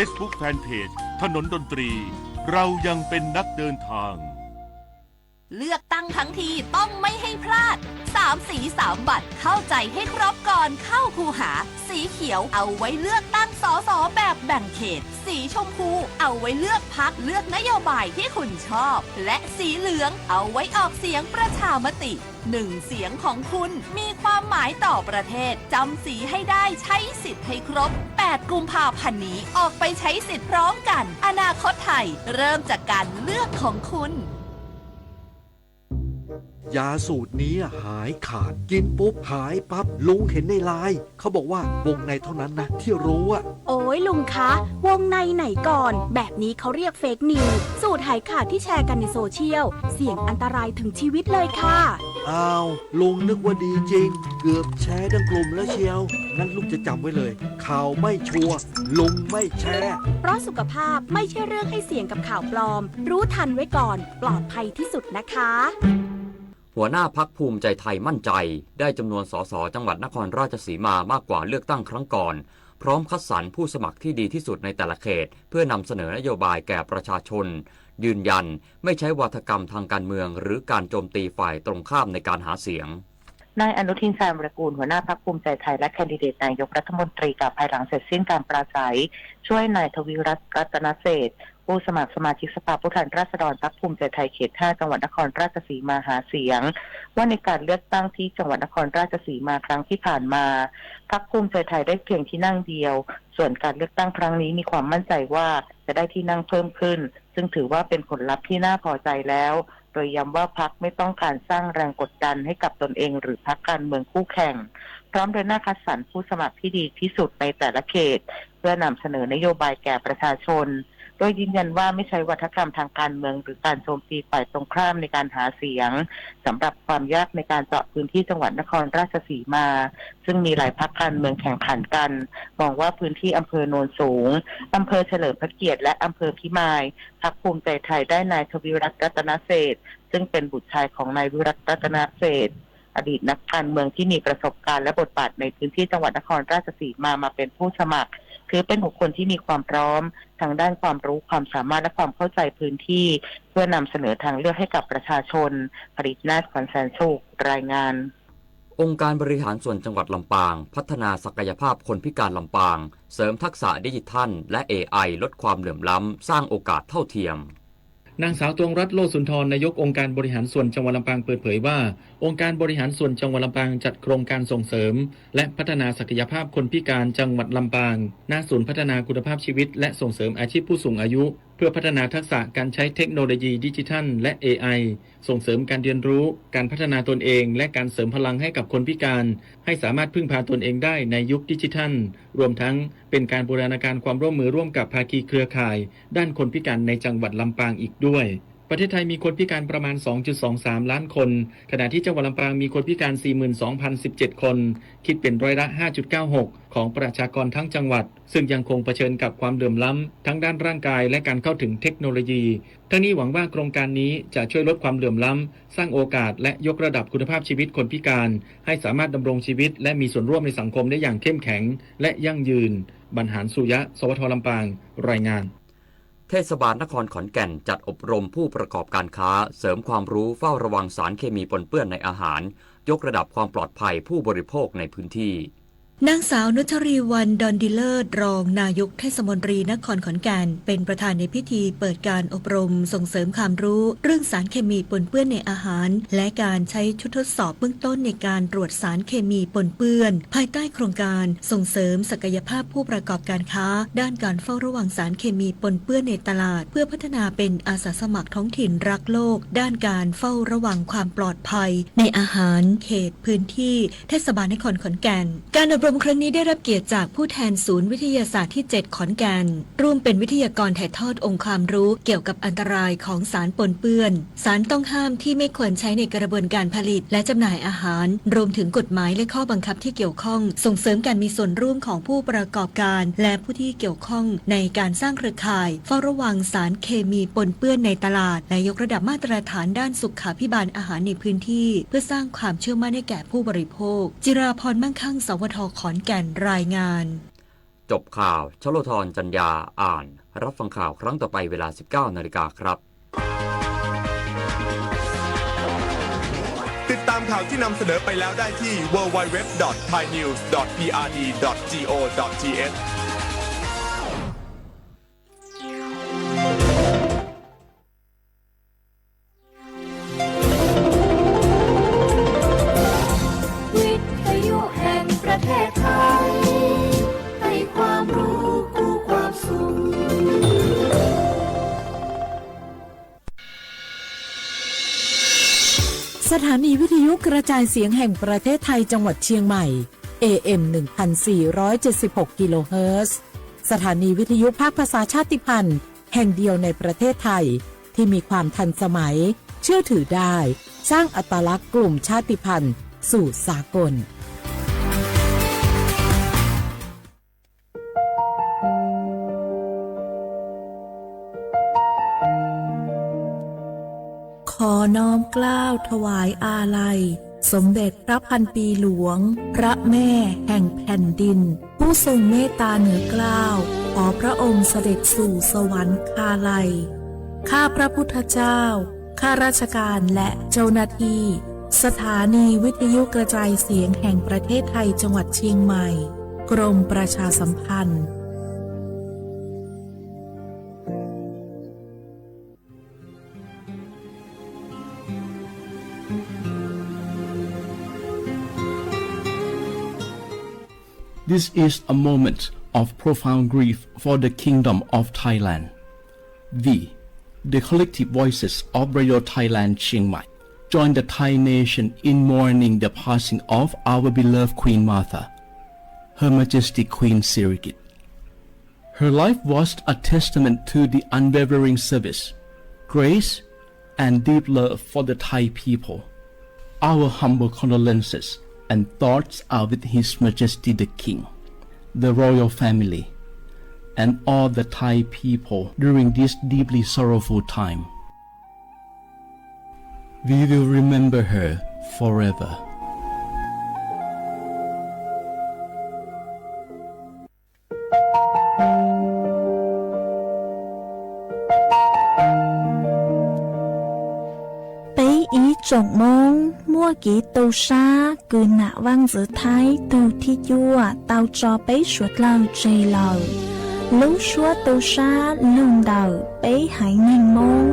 Facebook Fanpage ถนนดนตรี เรายังเป็นนักเดินทาง เลือกตั้งทั้งทีต้องไม่ให้พลาด สามสีสามบัตร เข้าใจให้ครบก่อนเข้าคูหา สีเขียวเอาไว้เลือกตั้ง สส แบบแบ่งเขต สีชมพูเอาไว้เลือกพรรค เลือกนโยบายที่คุณชอบ และสีเหลืองเอาไว้ออกเสียงประชามติ หนึ่งเสียงของคุณมีความหมายต่อประเทศ จำสีให้ได้ ใช้สิทธิ์ให้ครบ แปดกุมภาพันธ์นี้ ออกไปใช้สิทธิ์พร้อมกัน อนาคตไทย เริ่มจากการเลือกของคุณ ยาสูตรนี้หายขาด กินปุ๊บหายปั๊บ ลุงเห็นในไลน์ เขาบอกว่าวงในเท่านั้นนะที่รู้อะ โอ๊ยลุงคะ วงในไหนก่อน แบบนี้เขาเรียกเฟกนิวส์ สูตรหายขาดที่แชร์กันในโซเชียล เสี่ยงอันตรายถึงชีวิตเลยค่ะ อ้าว ลุงนึกว่าดีจริง เกือบแชร์ทั้งกลุ่มแล้วเชียว งั้นลุงจะจำไว้เลย ข่าวไม่ชัวร์ ลุงไม่แชร์ เพราะสุขภาพไม่ใช่เรื่องให้เสี่ยงกับข่าวปลอม รู้ทันไว้ก่อน ปลอดภัยที่สุดนะคะ หัวหน้าพรรคภูมิใจไทยมั่นใจ ได้จำนวน สส จังหวัดนครราชสีมามากกว่าเลือกตั้งครั้งก่อน พร้อมคัดสรรผู้สมัครที่ดีที่สุดในแต่ละเขต เพื่อนำเสนอนโยบายแก่ประชาชน ยืนยันไม่ใช้วาทกรรมทางการเมือง หรือการโจมตีฝ่ายตรงข้ามในการหาเสียง นายอนุทิน ชาญวีรกูล หัวหน้าพรรคภูมิใจไทย และแคนดิเดตนายกรัฐมนตรี กล่าวภายหลังเสร็จสิ้นการปราศรัย ช่วยนายทวีรัตน์ รัตนเศรษฐ ผู้สมัครสมาชิกสภาผู้แทนราษฎรพรรคภูมิใจไทยเขต ห้า จังหวัดนครราชสีมาหาเสียง ว่าในการเลือกตั้งที่จังหวัดนครราชสีมาครั้งที่ผ่านมา พรรคภูมิใจไทยได้เพียงที่นั่งเดียว ส่วนการเลือกตั้งครั้งนี้มีความมั่นใจว่าจะได้ที่นั่งเพิ่มขึ้น ซึ่งถือว่าเป็นผลลัพธ์ที่น่าพอใจแล้ว โดยย้ำว่าพรรคไม่ต้องการสร้างแรงกดดันให้กับตนเองหรือพรรคการเมืองคู่แข่ง พร้อมเดินหน้าคัดสรรผู้สมัครที่ดีที่สุดในแต่ละเขต เพื่อนำเสนอนโยบายแก่ประชาชน โดยยืนยันว่าไม่ใช้วาทกรรมทางการเมืองหรือการโจมตีฝ่ายตรงข้ามในการหาเสียง สำหรับความยากในการเจาะพื้นที่จังหวัดนครราชสีมา ซึ่งมีหลายพรรคการเมืองแข่งขันกัน มองว่าพื้นที่อำเภอโนนสูง อำเภอเฉลิมพระเกียรติ และอำเภอพิมาย พรรคภูมิใจไทยได้นายทวีรัตน์ รัตนเศรษฐ ซึ่งเป็นบุตรชายของนายวิรัตน์ รัตนเศรษฐ อดีตนักการเมืองที่มีประสบการณ์และบทบาทในพื้นที่จังหวัดนครราชสีมามาเป็นผู้สมัคร ถือเป็นบุคคลที่มีความพร้อมทางด้านความรู้ความสามารถและความเข้าใจพื้นที่ เพื่อนำเสนอทางเลือกให้กับประชาชน ผลิตนาถ ขวัญแสนสุข รายงาน องค์การบริหารส่วนจังหวัดลำปาง พัฒนาศักยภาพคนพิการลำปาง เสริมทักษะดิจิทัล และ เอไอ ลดความเหลื่อมล้ำ สร้างโอกาสเท่าเทียม นางสาว ตวงรัตน์ โลสุนทร นายกองค์การบริหารส่วนจังหวัดลำปางเปิดเผยว่า องค์การบริหารส่วนจังหวัดลำปางจัดโครงการส่งเสริม และพัฒนาศักยภาพคนพิการจังหวัดลำปาง ณ ศูนย์พัฒนาคุณภาพชีวิต และส่งเสริมอาชีพผู้สูงอายุ เพื่อพัฒนาทักษะการใช้เทคโนโลยีดิจิทัล และ เอไอ ส่งเสริมการเรียนรู้ การพัฒนาตนเอง และการเสริมพลังให้กับคนพิการ ให้สามารถพึ่งพาตนเองได้ในยุคดิจิทัล รวมทั้งเป็นการบูรณาการความร่วมมือร่วมกับภาคีเครือข่าย ด้านคนพิการในจังหวัดลำปางอีกด้วย ประเทศไทยมีคนพิการประมาณ สองจุดสองสาม ล้านคน ขณะที่จังหวัดลำปางมีคนพิการ สี่หมื่นสองพันสิบเจ็ด คน คิดเป็นร้อยละ ห้าจุดเก้าหก ของประชากรทั้งจังหวัด ซึ่งยังคงเผชิญกับความเหลื่อมล้ำทั้งด้านร่างกายและการเข้าถึงเทคโนโลยี ทั้งนี้หวังว่าโครงการนี้จะช่วยลดความเหลื่อมล้ำ สร้างโอกาสและยกระดับคุณภาพชีวิตคนพิการ ให้สามารถดำรงชีวิตและมีส่วนร่วมในสังคมได้อย่างเข้มแข็งและยั่งยืน บรรหารสุยะ สวท ลำปาง รายงาน เทศบาลนครขอนแก่นจัดอบรมผู้ประกอบการค้า เสริมความรู้เฝ้าระวังสารเคมีปนเปื้อนในอาหาร ยกระดับความปลอดภัยผู้บริโภคในพื้นที่ นางสาว นุชรีวรรณ ดอนดีเลิศ รองนายกเทศมนตรีนครขอนแก่น เป็นประธานในพิธีเปิดการอบรมส่งเสริมความรู้เรื่องสารเคมีปนเปื้อนในอาหาร และการใช้ชุดทดสอบเบื้องต้นในการตรวจสารเคมีปนเปื้อน ภายใต้โครงการส่งเสริมศักยภาพผู้ประกอบการค้า ด้านการเฝ้าระวังสารเคมีปนเปื้อนในตลาด เพื่อพัฒนาเป็นอาสาสมัครท้องถิ่นรักโลก ด้านการเฝ้าระวังความปลอดภัยในอาหาร เขตพื้นที่ เทศบาลนครขอนแก่น การอบรมครั้งนี้ได้รับเกียรติจากผู้แทนศูนย์วิทยาศาสตร์ที่ เจ็ด ขอนแก่น ร่วมเป็นวิทยากรถ่ายทอดองค์ความรู้เกี่ยวกับอันตรายของสารปนเปื้อน สารต้องห้ามที่ไม่ควรใช้ในกระบวนการผลิตและจำหน่ายอาหาร รวมถึงกฎหมายและข้อบังคับที่เกี่ยวข้อง ส่งเสริมการมีส่วนร่วมของผู้ประกอบการ และผู้ที่เกี่ยวข้องในการสร้างเครือข่ายเฝ้าระวังสารเคมีปนเปื้อนในตลาด และยกระดับมาตรฐานด้านสุขาภิบาลอาหารในพื้นที่ เพื่อสร้างความเชื่อมั่นให้แก่ผู้บริโภค จิราพร มั่งคั่ง สวท ขอนแก่น รายงาน จบข่าว ชโลธร จันยา อ่าน รับฟังข่าวครั้งต่อไปเวลา สิบเก้านาฬิกาครับ ติดตามข่าวที่นำเสนอไปแล้วได้ที่ ดับเบิลยู ดับเบิลยู ดับเบิลยู ดอท ไทยนิวส์ ดอท พีอาร์ดี ดอท จี โอ ดอท ที เอช วิทยุแห่งประเทศไทย ให้ความรู้คู่ความสุข สถานีวิทยุกระจายเสียงแห่งประเทศไทยจังหวัดเชียงใหม่ เอ เอ็ม หนึ่งพันสี่ร้อยเจ็ดสิบหก กิโลเฮิรตซ์ สถานีวิทยุภาคภาษาชาติพันธุ์แห่งเดียวในประเทศไทย ที่มีความทันสมัย เชื่อถือได้ สร้างอัตลักษณ์กลุ่มชาติพันธุ์สู่สากล ขอน้อมเกล้าถวายอาลัย สมเด็จพระพันปีหลวง พระแม่แห่งแผ่นดิน ผู้ทรงเมตตาเหนือเกล้า ขอพระองค์เสด็จสู่สวรรคาลัย ข้าพระพุทธเจ้า ข้าราชการและเจ้าหน้าที่ สถานีวิทยุกระจายเสียงแห่งประเทศไทยจังหวัดเชียงใหม่ กรมประชาสัมพันธ์ This is a moment of profound grief for the Kingdom of Thailand. We, the collective voices of Radio Thailand Chiang Mai, join the Thai nation in mourning the passing of our beloved Queen Mother, Her Majesty Queen Sirikit. Her life was a testament to the unwavering service, grace, and deep love for the Thai people. Our humble condolences and thoughts are with His Majesty the King, the royal family, and all the Thai people during this deeply sorrowful time. We will remember her forever. Peb ib tsoom Hmoob muaj kev tu sab kws nam Vaaj Ntxwv Thaib tug thib cuaj tau tso peb suav dlawg tseg lawm. Lub suab tu sab lug ntawm peb haiv neeg Hmoob.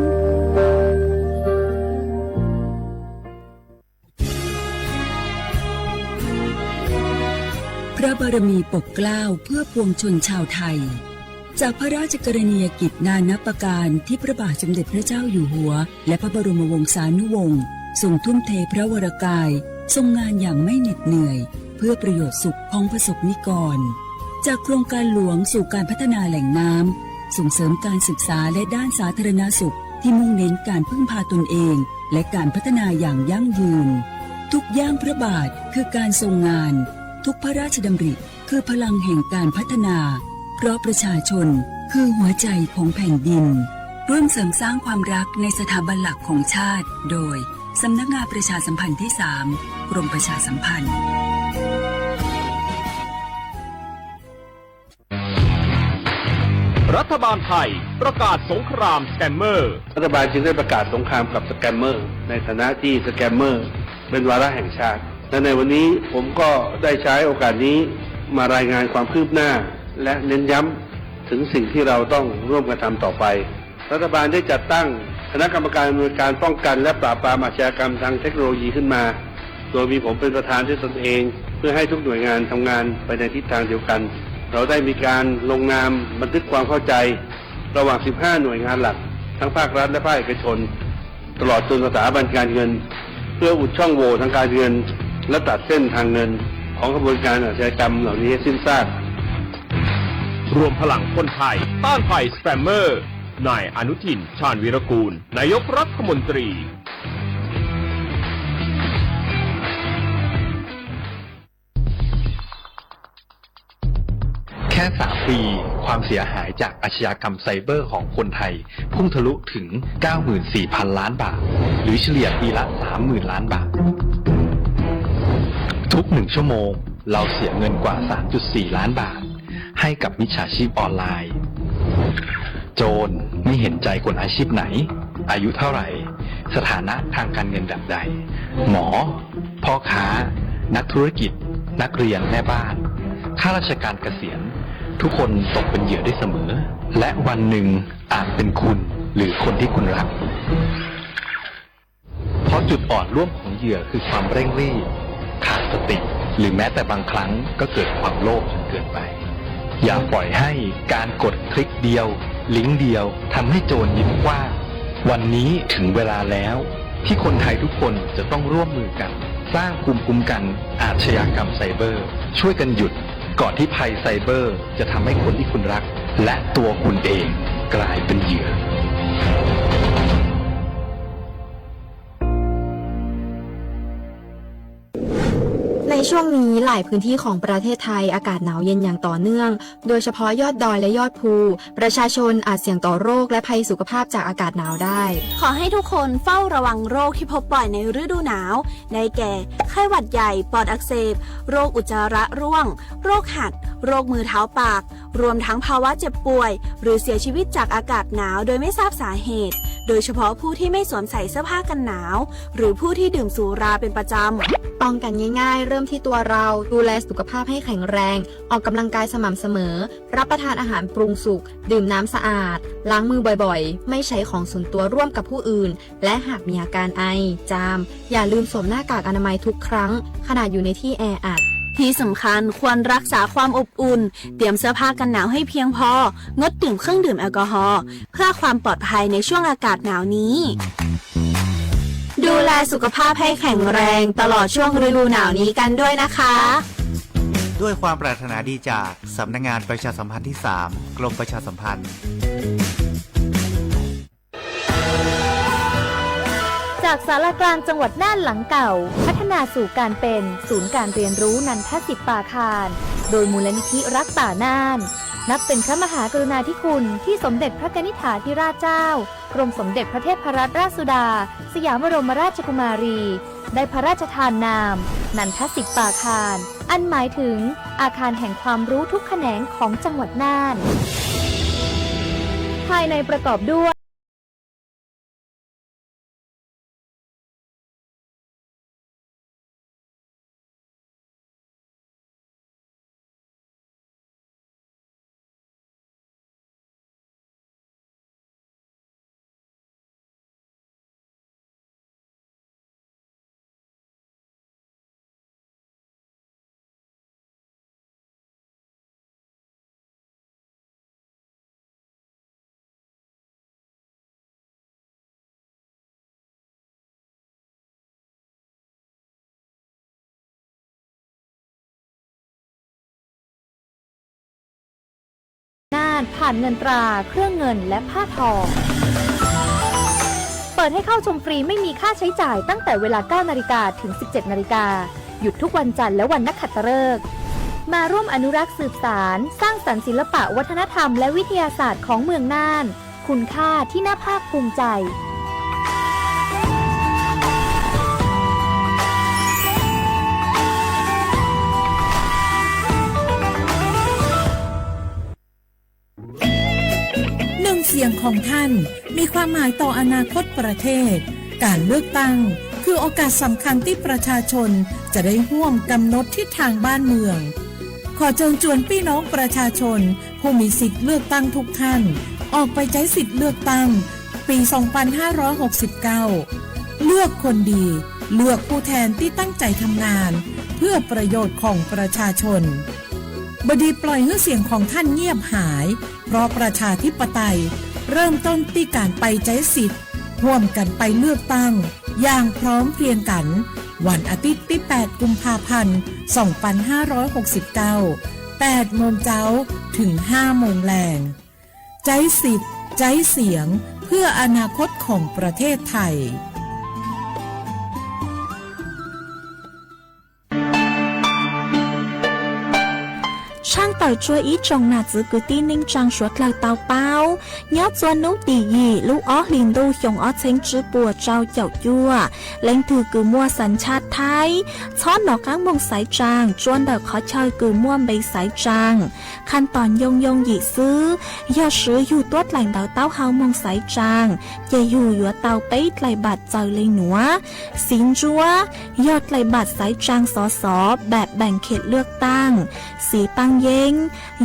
พระบารมีปกเกล้าเพื่อปวงชนชาวไทย จากพระราชกรณียกิจนานับประการที่พระบาทสมเด็จพระเจ้าอยู่หัว และพระบรมวงศานุวงศ์ทรงทุ่มเทพระวรกาย ทรงงานอย่างไม่เหน็ดเหนื่อย เพื่อประโยชน์สุขของประสบนิกร จากโครงการหลวงสู่การพัฒนาแหล่งน้ำ ส่งเสริมการศึกษาและด้านสาธารณสุขที่มุ่งเน้นการพึ่งพาตนเอง และการพัฒนาอย่างยั่งยืน ทุกย่างพระบาทคือการทรงงาน ทุกพระราชดำริคือพลังแห่งการพัฒนา เพราะประชาชนคือหัวใจของแผ่นดิน ร่วมเสริมสร้างความรักในสถาบันหลักของชาติ โดย สำนักงานประชาสัมพันธ์ที่ สาม กรมประชาสัมพันธ์ รัฐบาลไทยประกาศสงครามสแกมเมอร์ รัฐบาลจึงได้ประกาศสงครามกับสแกมเมอร์ ในฐานะที่สแกมเมอร์เป็นวาระแห่งชาติ และในวันนี้ผมก็ได้ใช้โอกาสนี้มารายงานความคืบหน้า และเน้นย้ำถึงสิ่งที่เราต้องร่วมกันทำต่อไป รัฐบาลได้จัดตั้งคณะกรรมการอำนวยการป้องกันและปราบปรามอาชญากรรมทางเทคโนโลยีขึ้นมา โดยมีผมเป็นประธานด้วยตนเอง เพื่อให้ทุกหน่วยงานทำงานไปในทิศทางเดียวกัน เราได้มีการลงนามบันทึกความเข้าใจ ระหว่าง สิบห้า หน่วยงานหลัก ทั้งภาครัฐและภาคเอกชน ตลอดจนสถาบันการเงิน เพื่ออุดช่องโหว่ทางการเงิน และตัดเส้นทางเงินของขบวนการอาชญากรรมเหล่านี้ให้สิ้นซาก รวมพลังคนไทยต้านภัยสแกมเมอร์ นายอนุทิน ชาญวีรกูล นายกรัฐมนตรี แค่ สาม ปี ความเสียหายจากอาชญากรรมไซเบอร์ของคนไทย พุ่งทะลุถึง เก้าหมื่นสี่พัน ล้านบาท หรือเฉลี่ยปีละ สามหมื่น ล้านบาท ทุกหนึ่งชั่วโมง เราเสียเงินกว่า สามจุดสี่ ล้านบาท ให้กับมิจฉาชีพออนไลน์ โจรไม่เห็นใจคนอาชีพไหน อายุเท่าไหร่ สถานะทางการเงินแบบใด หมอ พ่อค้า นักธุรกิจ นักเรียน แม่บ้าน ข้าราชการเกษียณ ทุกคนตกเป็นเหยื่อได้เสมอ และวันหนึ่งอาจเป็นคุณหรือคนที่คุณรัก เพราะจุดอ่อนร่วมของเหยื่อคือความเร่งรีบ ขาดสติ หรือแม้แต่บางครั้งก็เกิดความโลภจนเกินไป อย่าปล่อยให้การกดคลิกเดียว ลิงก์เดียวทำให้โจรยิ้มกว้าง วันนี้ถึงเวลาแล้วที่คนไทยทุกคนจะต้องร่วมมือกัน สร้างภูมิคุ้มกันอาชญากรรมไซเบอร์ ช่วยกันหยุดก่อนที่ภัยไซเบอร์จะทำให้คนที่คุณรัก และตัวคุณเองกลายเป็นเหยื่อ ในช่วงนี้หลายพื้นที่ของประเทศไทยอากาศหนาวเย็นอย่างต่อเนื่อง โดยเฉพาะยอดดอยและยอดภู ประชาชนอาจเสี่ยงต่อโรคและภัยสุขภาพจากอากาศหนาวได้ ขอให้ทุกคนเฝ้าระวังโรคที่พบบ่อยในฤดูหนาว ได้แก่ ไข้หวัดใหญ่ ปอดอักเสบ โรคอุจจาระร่วง โรคหัด โรคมือเท้าปาก รวมทั้งภาวะเจ็บป่วย หรือเสียชีวิตจากอากาศหนาวโดยไม่ทราบสาเหตุ โดยเฉพาะผู้ที่ไม่สวมใส่เสื้อผ้ากันหนาว หรือผู้ที่ดื่มสุราเป็นประจำ ป้องกันง่ายๆ เริ่มที่ตัวเรา ดูแลสุขภาพให้แข็งแรง ออกกำลังกายสม่ำเสมอ รับประทานอาหารปรุงสุก ดื่มน้ำสะอาด ล้างมือบ่อยๆ ไม่ใช้ของส่วนตัวร่วมกับผู้อื่น และหากมีอาการไอ จาม อย่าลืมสวมหน้ากากอนามัยทุกครั้ง ขณะอยู่ในที่แออัด ที่สำคัญควรรักษาความอบอุ่น เตรียมเสื้อผ้ากันหนาวให้เพียงพอ งดดื่มเครื่องดื่มแอลกอฮอล์ เพื่อความปลอดภัยในช่วงอากาศหนาวนี้ ดูแลสุขภาพให้แข็งแรงตลอดช่วงฤดูหนาวนี้กันด้วยนะคะ ด้วยความปรารถนาดีจากสำนักงานประชาสัมพันธ์ที่สาม กรมประชาสัมพันธ์ จากศาลากลางจังหวัดน่านหลังเก่า พัฒนาสู่การเป็นศูนย์การเรียนรู้นันทสิทธิ์ป่าคาน โดยมูลนิธิรักป่าน่าน นับเป็นพระมหากรุณาธิคุณที่สมเด็จพระกนิษฐาธิราชเจ้า กรมสมเด็จพระเทพรัตนราชสุดา สยามบรมราชกุมารี ได้พระราชทานนาม นันทสิทธิ์ป่าคาน อันหมายถึงอาคารแห่งความรู้ทุกแขนงของจังหวัดน่าน ภายในประกอบด้วย น่าน ผ่านเงินตรา เครื่องเงิน และผ้าทอ เปิดให้เข้าชมฟรีไม่มีค่าใช้จ่ายตั้งแต่เวลา เก้านาฬิกา ถึง สิบเจ็ดนาฬิกา หยุดทุกวันจันทร์และวันนักขัตฤกษ์ มาร่วมอนุรักษ์สืบสาน สร้างสรรค์ศิลปะวัฒนธรรมและวิทยาศาสตร์ของเมืองน่าน คุณค่าที่น่าภาคภูมิใจ หนึ่งเสียงของท่านมีความหมายต่ออนาคตประเทศ การเลือกตั้งคือโอกาสสำคัญที่ประชาชนจะได้ร่วมกำหนดทิศทางบ้านเมือง ขอเชิญชวนพี่น้องประชาชนผู้มีสิทธิ์เลือกตั้งทุกท่าน ออกไปใช้สิทธิ์เลือกตั้งปี สองพันห้าร้อยหกสิบเก้า เลือกคนดี เลือกผู้แทนที่ตั้งใจทำงาน เพื่อประโยชน์ของประชาชน บ่ดีปล่อยให้เสียงของท่านเงียบหาย เพราะประชาธิปไตยเริ่มต้นที่การไปใช้สิทธิ์ ร่วมกันไปเลือกตั้ง อย่างพร้อมเพรียงกัน วันอาทิตย์ที่ แปด กุมภาพันธ์ สองพันห้าร้อยหกสิบเก้า แปด โมงเช้า ถึง ห้า โมงแลง ใช้สิทธิ์ ใช้เสียง เพื่ออนาคตของประเทศไทย ช่าง tawm tsua ib tsoom nam txwv kwv tij neej tsaa suav dlawg tau paub, nyob tsua nub tim yim lub ob hlis ntuj xyoo ob txheeb tswb puas rau caum cuaj, leej twg kws muaj xas ntsaj Thaib, txhob nov qaab moog xaiv tsaa tsua ntawm qhov chaw kws muaj npe xaiv tsaa. Khaj tom ncoo yoo yim xwb, yog swv yug tuab dlaim ntawv taub hau moog xaiv tsaa, ces yug yuav tau peb dlaim npaam txawm le nuav: Xiv Ntsuab, yog dlaim npaam xaiv tsaa xov xov npaam npaam khem lwaj taaj. Xiv Paaj Yeeb,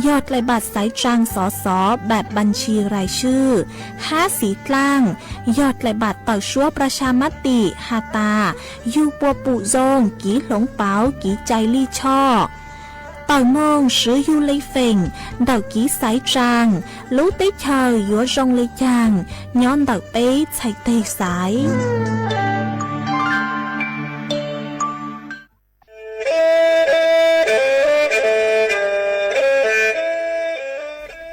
yog dlaim npaam xaiv tsaa xov xov npaam npaam ntshis rais swj. Hab Xiv Dlaaj, yog dlaim npaam tawm suab pras has mab tim has tas yug puas pum zoo, kiv hloov pauv, kiv cai lij choj. Tawm moog swv yug le feem ntawm kiv xaiv tsaa, lub teb chaws yuav zoo le caag, nyob ntawm peb txhais teg xaiv.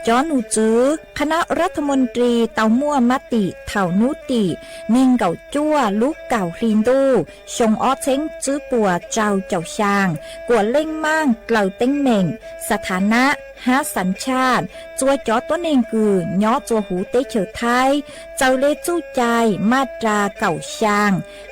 Cov num tswv khab nab ras tha moos ris tau muaj mab tim thaum nub tim neeg nkaum cuaj lub kaum hli ntuj xyoo ob txheeb tswb puas rau caum xyaa kuas leej maaj dlaws teeb meem, xas tha nab hab xas ntsaj tsua cov tuab neeg kws nyob tsua huv teb chaws Thaib, txawm le txuj cai maj ras kaum xyaa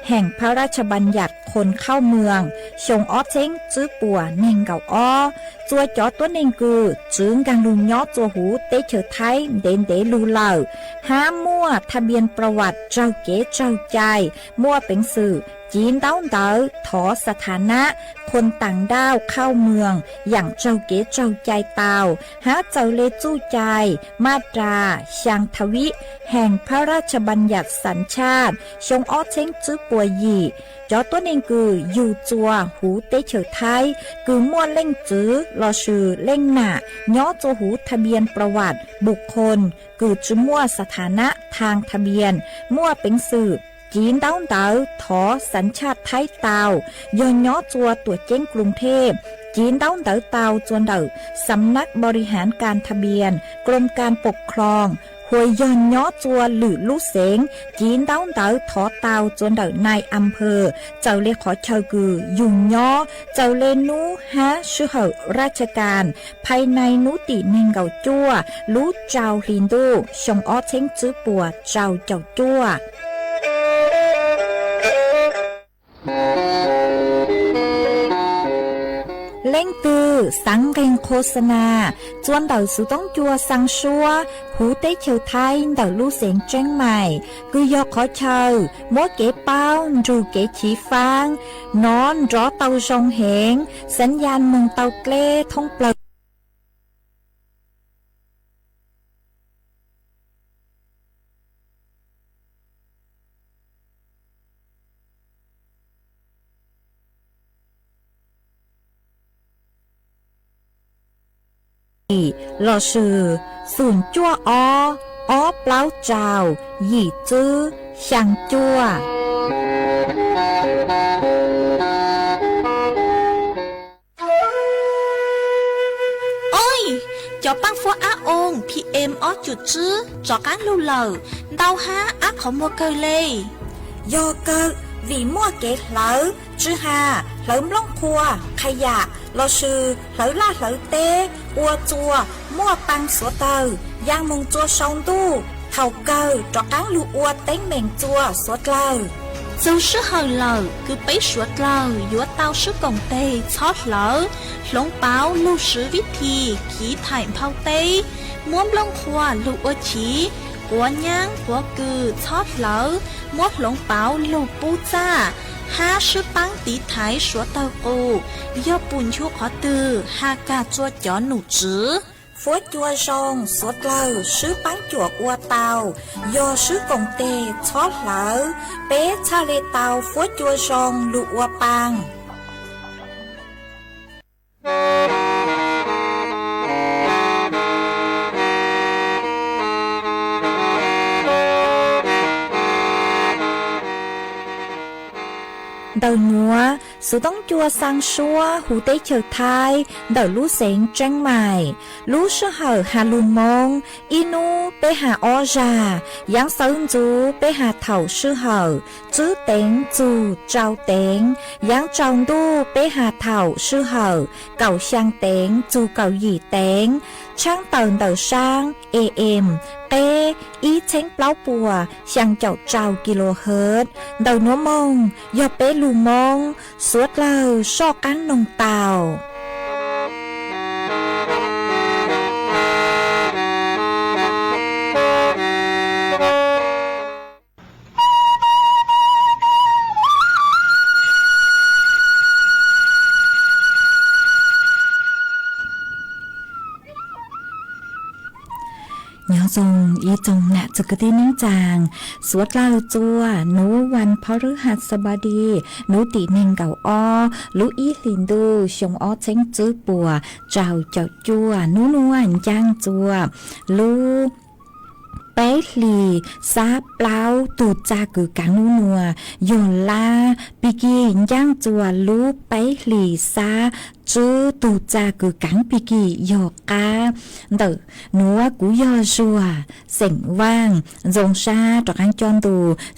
heem phab raj tshab npaam yam khon khauj moos xyoo ob txheeb tswb puas neeg nkaum ob. Tsua cov tuab neeg kws tsi nkaag lug nyob tsua huv teb chaws Thaib ntev ntev lug lawm, hab muaj tha npias pras vam raug kev tsaug cai, muaj peev xwm civ ntaub ntawv thov xas tha nab khon taam nrauj khauj moos yaam raug kev tsaug cai tau, hab txawm le txuj cai maj ras xyaa tha vib heem phab raj tshab npaam yam xas ntsaj xyoo ob txheeb tswb puas yim. Cov tuab neeg kws yug tsua huv teb chaws Thaib kws muaj leej txwv lossis leej nam nyob tsua huv tha npias pras vam npum khon kws tsi muaj xas tha nab thaaj tha npias, muaj peev xwm civ ntaub ntawv thov xas ntsaj Thaib tau, yog nyob tsua tuam ceeb Kloos Thej, civ ntaub ntawv tau tsua ntawm Xam nab Npau Ri Haav Kas Tha Npias, Kloos Kas Pom Khloos, hos yog nyob tsua lwm lub xeev, civ ntaub ntawv thov tau tsua ntawm nai a phawj, txawm le qhov chaw kws yug nyob, txawm le nub hab sij hawm raj tshab kas, phais nai nub tim neeg nkaum cuaj lub rau hli ntuj xyoo ob txheeb tswb puas rau caum cuaj. Leej twg xaav nqeeg khos xa nas tsua ntawm xuv toob cua xaa suab huv teb chaws Thaib ntawm lub xeev Tseeb Mais, kws yog qhov chaw muab kev paub nrug kev chiv faab, nov nrov tau zoo heev, xaav ya moog tau dleb thoob plawg. Lossis xoom cuaj ob, ob plaub rau, yim tswb, xyaa cuaj. Oi, cov paaj fuab ab oo PM ob cum tswb rov qaab lug lawm, ntau hab ab qhov muag kawg le. Yog kawg, vim muaj kev hlawv tsw has, hlawv nplooj qhuav, qha yam lossis hlawv laj hlawv teb ua tsua muaj paa xuav tawg, ya moog tsua sau ntuj, thaum kawg rov qaab lug ua teeb meem tsua suav dlawg. Txug sij hawm lawm kws peb suav dlawg yuav tau swb koom teg txhob hlawv, hloov pauv lug swv vib thim kiv thaim nphau teb, muab nplooj qhuav lug ua chiv, quav nyaab quav kws txhob hlawv, muab hloov pauv lug pub txaj, hab swb paab tiv thaiv suav dlawg qus, yog pum nchu qhov twg has kag tsua cov num tswv. Fuab cua zoo suav dlawg swb paab cuam ua tau, yog swb koom teg txhob hlawv, peb txhaj le tau fuab cua zoo lug ua paa. Ntawm nuav, Xuv toob cua xaa suab huv teb chaws Thaib ntawm lub xeev Tseeb Maim. Lub sij hawm has lug Moob, ib nub peb has ob zag, yaav sawv ntxuv peb has thaum sij hawm tswb teev txug rau teev, yaav tsaus ntuj peb has thaum sij hawm kaum xyaa teev txug kaum yim teev, tshaab tawm ntawm saab A M qeb ib txheeb plaub puas xyaa caum rau kilohertz. Ntawm nuav moog yog peb lug Moob, suav dlawg soj qaab noog tau. Nyob zoo ib tsoom nam txiv kwv tij neej tsaa, suav dlawg txua nuav vas phas rwb has xab pas di, nuav tim neeg nkaum ob lub ib hlis ntuj xyoo ob txheeb tswb puas rau caum cuaj. Nub nuav ncaaj txua lub peb hlis xab plaub tug txag kws kaav nub nuav yog lab, pig kig ncaaj txua lub peb hlis xab tswb tug txag kws kaav pig kig yog qab. Ntawm nuav kuv yog Zuag, xeem Vaaj, zoo sab rov qaab coj ntu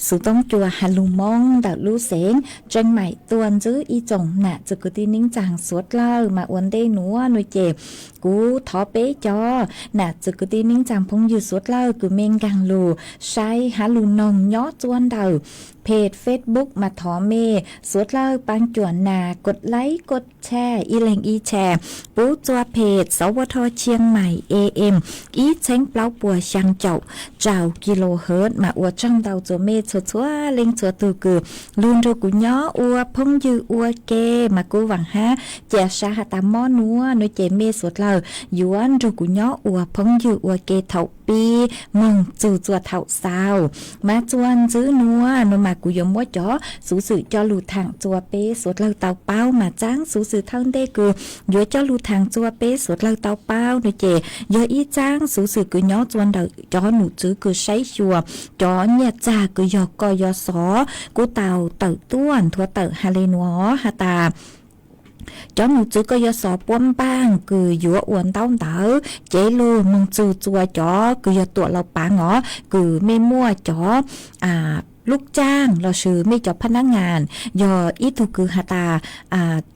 xuv toob cua has lug Moob ntawm lub xeev Tseeb Maim tuaj ntxwb ib tsoom nam txiv kwv tij neej tsaa suav dlawg. Mas ua ntej nuav nuav ces kuv thov peb cov nam txiv kwv tij neej tsaa phooj ywg suav dlawg kws mej nkaag lug saib has lug noog nyob txua ntawm peg Facebook mas thov mej suav dlawg paab cuam nas kos laib kos tshaj ib leeg ib tshaj pub txua peg Xov Vaj Thoj Tshiab Maim A M ib txheeb plaub puas xyaa caum rau kilohertz. Mas ua tsaug ntau txua mej txhua txhua leej txhua tug kws lug nrug kuv nyob ua phooj ywg ua ke. Mas kuv vaam hab ca sab has tas mob nuav nuav ces mej suav dlawg yuav nrug kuv nyob ua phooj ywg ua ke thaum pib moog txug txua thaum xaus. Mas txua ntxwb nuav nuav mas kuv yuav muab cov xuv xwm coj lug thaam txua peb suav dlawg tau paub. Mas txaab xuv xwm thawj ntej kws yuav coj lug thaam txua peb suav dlawg tau paub nuav ces yog ib txaab xuv xwm kws nyob txua ntawm cov num txwv kws saib xyuas cov nyiaj txag kws yog kos yos xov kuj tau tawm tuaj nthuav tawm has le nuav has tas cov num txwv kos yos xov puab npaaj kws yuav ua ntaub ntawv cev lug moog txug txua cov kws yog tuam laus paav os, kws mej muaj cov lub caaj lossis mej cov phab nab ngas yog ib tug kws has tas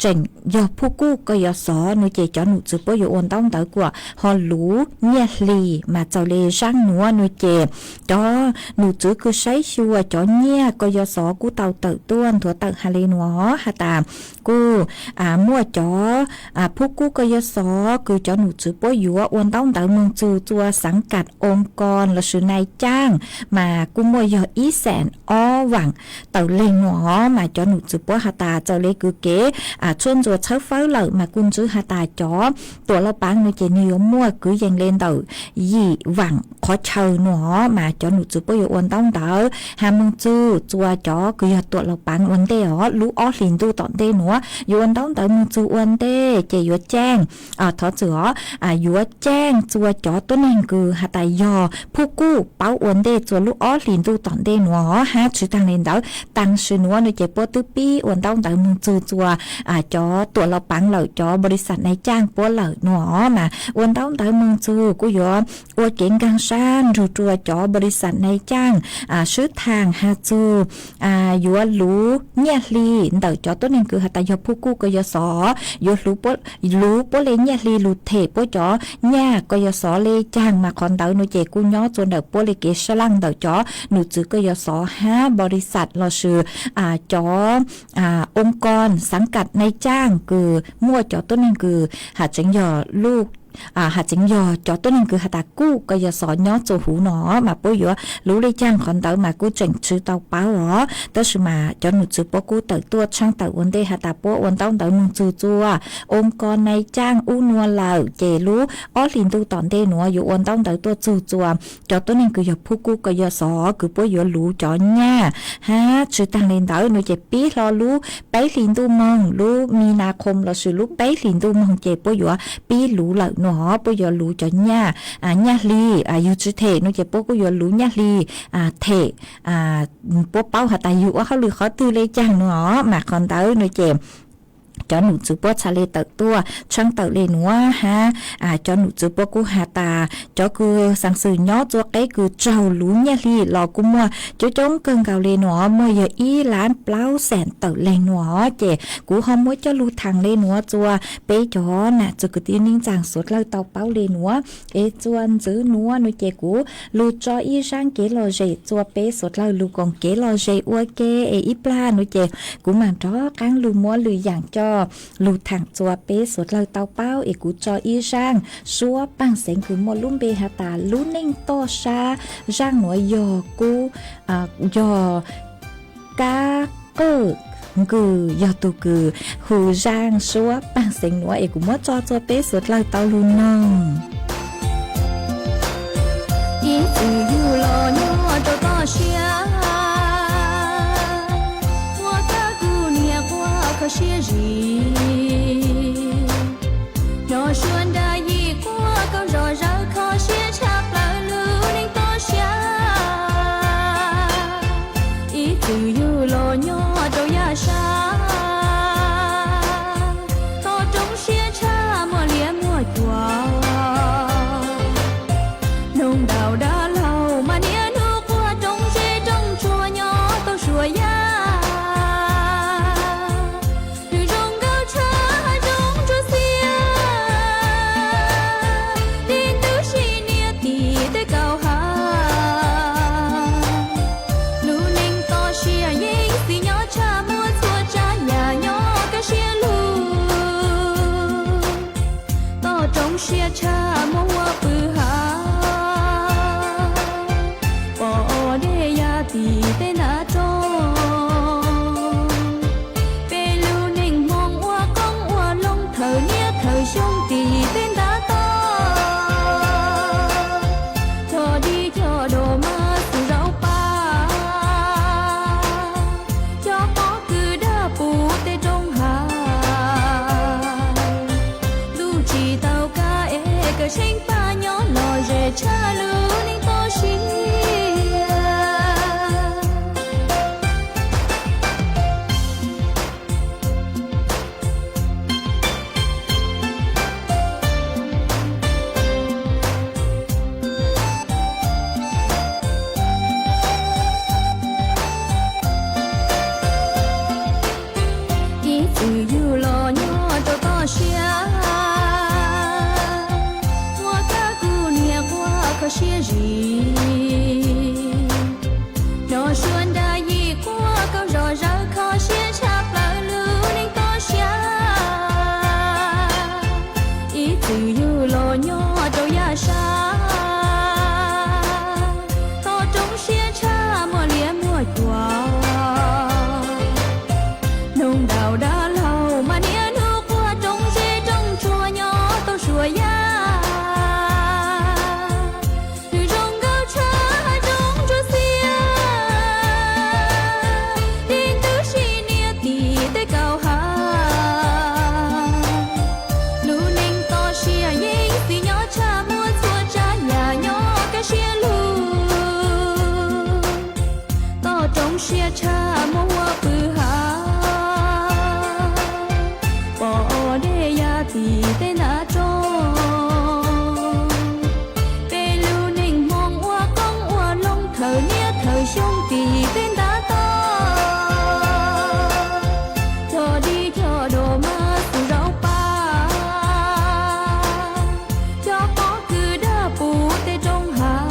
tseem yog phuj kuj kos yos xov nuav ces cov num txwv puab yuav ua ntaub ntawv kuas ho luv nyiaj hli mas txaus le zaaj nuav nuav ces cov num txwv kws saib xyuas cov nyiaj kos yos xov kuj tau tawm tuaj nthuav tawm has le nuav has tas kuj muaj cov phuj kuj kos yos xov kws cov num txwv puab yuav ua ntaub ntawv moog txug txua xaav kas oo kos lossis nai caaj mas kuj muaj yog ib xees ob vaam tawm leeg nuav os. Mas cov num txwv puab has tas txaus le kws kev tshuaj ntxuas txhawb fawb lawm mas kuj ntswb has tas cov tuam laus paav nuav ces nwg yuav muaj kwv yees le ntawm yim vaam qhov chaw nuav os. Mas cov num txwv puab yuav ua ntaub ntawv has moog txug txua cov kws yog tuam laus paav ua ntej os, lub ob hlis ntuj tom ntej nuav yuav ua ntaub ntawv moog txug ua ntej ces yuav caaj thov txwm os, yuav caaj txua cov tuab neeg kws has tas yog phuj kuj paub ua ntej txua lub ob hlis ntuj tom ntej nuav os. Hab tsi taag le ntawd, taag sim nuav nuav ces puab twb pib ua ntaub ntawv moog txug txua cov tuam laus paav lawm, cov npaus lis xas nai caaj puab lawm nuav os. Mas ua ntaub ntawv moog txug kuj yuav ua kev nkaag sab nrug rua cov npaus lis xas nai caaj swb thaam has txug yuav luv nyiaj hli ntawm cov tuab neeg kws has tas yog phuj kuj kos yos xov, yuav luv puab le nyiaj hli lug them puab cov nyiaj kos yos xov le caag. Mas qhov ntawd nuav ces kuj nyob txua ntawm puab le kev sab laj ntawm cov num txwv kos yos xov hab npaus lis xas lossis cov oo kos xaav kas nai caaj kws muaj cov tuab neeg kws has tseev yog lub has tseev yog cov tuab neeg kws has tas kuj kos yos xov nyob txua huv nuav mas puab yuav luv le caag. Qhov ntawd mas kuj tseem tsi tau paub os, tab sis mas cov num txwv puab kuj tawm tuaj tshaab tawm ua ntej has tas puab ua ntaub ntawv moog txug txua oo kos nai caaj ub nuav lawm ces lub ob hlis ntuj tom ntej nuav yuav ua ntaub ntawv tuaj txug txua cov tuab neeg kws yog phuj kuj kos yos xov kws puab yuav luv cov nyiaj. Hab tsi taag le ntawd nuav ces pib hlo lub peb hlis ntuj moog, lub mi nas khoos lossis lub peb hlis ntuj moog ces puab yuav pib luv lawm Os, puab yuav luv cov nyaj, nyaj hli, yug tsi them no ces puab kuj yuav luv nyaj hli them. Puab paub has tas yug ua hauj lwm qhov twg le caag no os, mas qhov ntawd no ces cov num txwv puab txhaj le tawm tuaj tshaab tawm le nuav hab. Cov num txwv puab kuj has tas cov kws xaas xwm nyob txua qeb kws raug luv nyaj hli los kuj muaj coob coob kawg nkaus le nuav, muaj yog ib lab plaub xees tawm leeg nuav. Ces kuv ho muab coj lug thaam le nuav txua peb cov nam txiv kwv tij neej tsaa suav dlawg tau paub le nuav. Es txua ntxiv nuav no ces kuv lug tso ib zaaj kev lom zem txua peb suav dlawg lug koom kev lom zem ua ke. Es ib plag no ces kuv maam nrov qaab lug muab lwm yaam coj lug thaam txua peb suav dlawg tau paub. Es kuv tso ib zaaj suab paag xeev kws muaj lub npe has tas lub neej toj sab. Zaaj nuav yog kub, yog Kab Qwj Nkws, yog tug kws hu zaaj suab paag xeev nuav. Es kuv muab tso txua peb suav dlawg tau lug noog. Ib txwm yug los nyob rau toj siab, muaj kab kub niam quaj kho siab zim. Nyob suav nrab yim quaj koom zom zaws kho siab tshaj plaws lub neej toj siab. Ib txwm yug los nyob rau yaj sab, toj roob siab tshaj muaj liab muaj cuam. Noog ntaus dab laug mas niaj hnub quaj rooj zeb rooj tsuag nyob tau suav yaj. Lwm zoo nkauj tshaj hav zoov ntsuab xiab, li ntub si niam tim tej kaum hav. Lub neej toj siab yeej txim nyob tshaj muaj txhua tsav yam nyob kaj siab lug. Toj roob siab tshaj muaj huab pw hav, pom dej ya tim tej ntav roob. Peb lub neej hmoo ua qoob ua loo thawm niaj thawm xyoo tim tej ntav toj. Cog dib cog dos mas xwm zaub paj, cog pob kws dag puv tej roob hav. Ntuj tsis tau kab es kawm tsheej paj nyob lom zem tshaj lub neej toj siab. Ib txwm yug los nyob rau toj siab, muaj kab kub niam quaj kho siab zim. Nyob suav nrab yim quaj koom zom zaws kho siab tshaj plaws lub neej toj siab. Ib txwm yug los nyob rau yaj sab, toj roob siab tshaj muaj liab muaj cuam. Noog ntaus dab laug mas niaj hnub quaj rooj zeb rooj tsuag nyob tau suav yaj. Lwm zoo nkauj tshaj hav zoov ntsuab xiab, li ntub si niam tim tej kaum hav. Lub neej toj siab yeej txim nyob tshaj muaj txhua tsav yam nyob kaj siab lug. Toj roob siab tshaj muaj huab pw hav, pom dej ya tim tej ntav roob. Peb lub neej hmoo ua qoob ua loo thawm niaj thawm xyoo tim tej ntav toj. Cog dib cog dos mas xwm zaub paj, cog pob kws dag puv tej roob hav.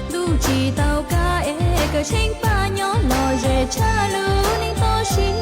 Ntuj tsis tau kab es kawm tsheej paj nyob lom zem tshaj lub neej toj siab.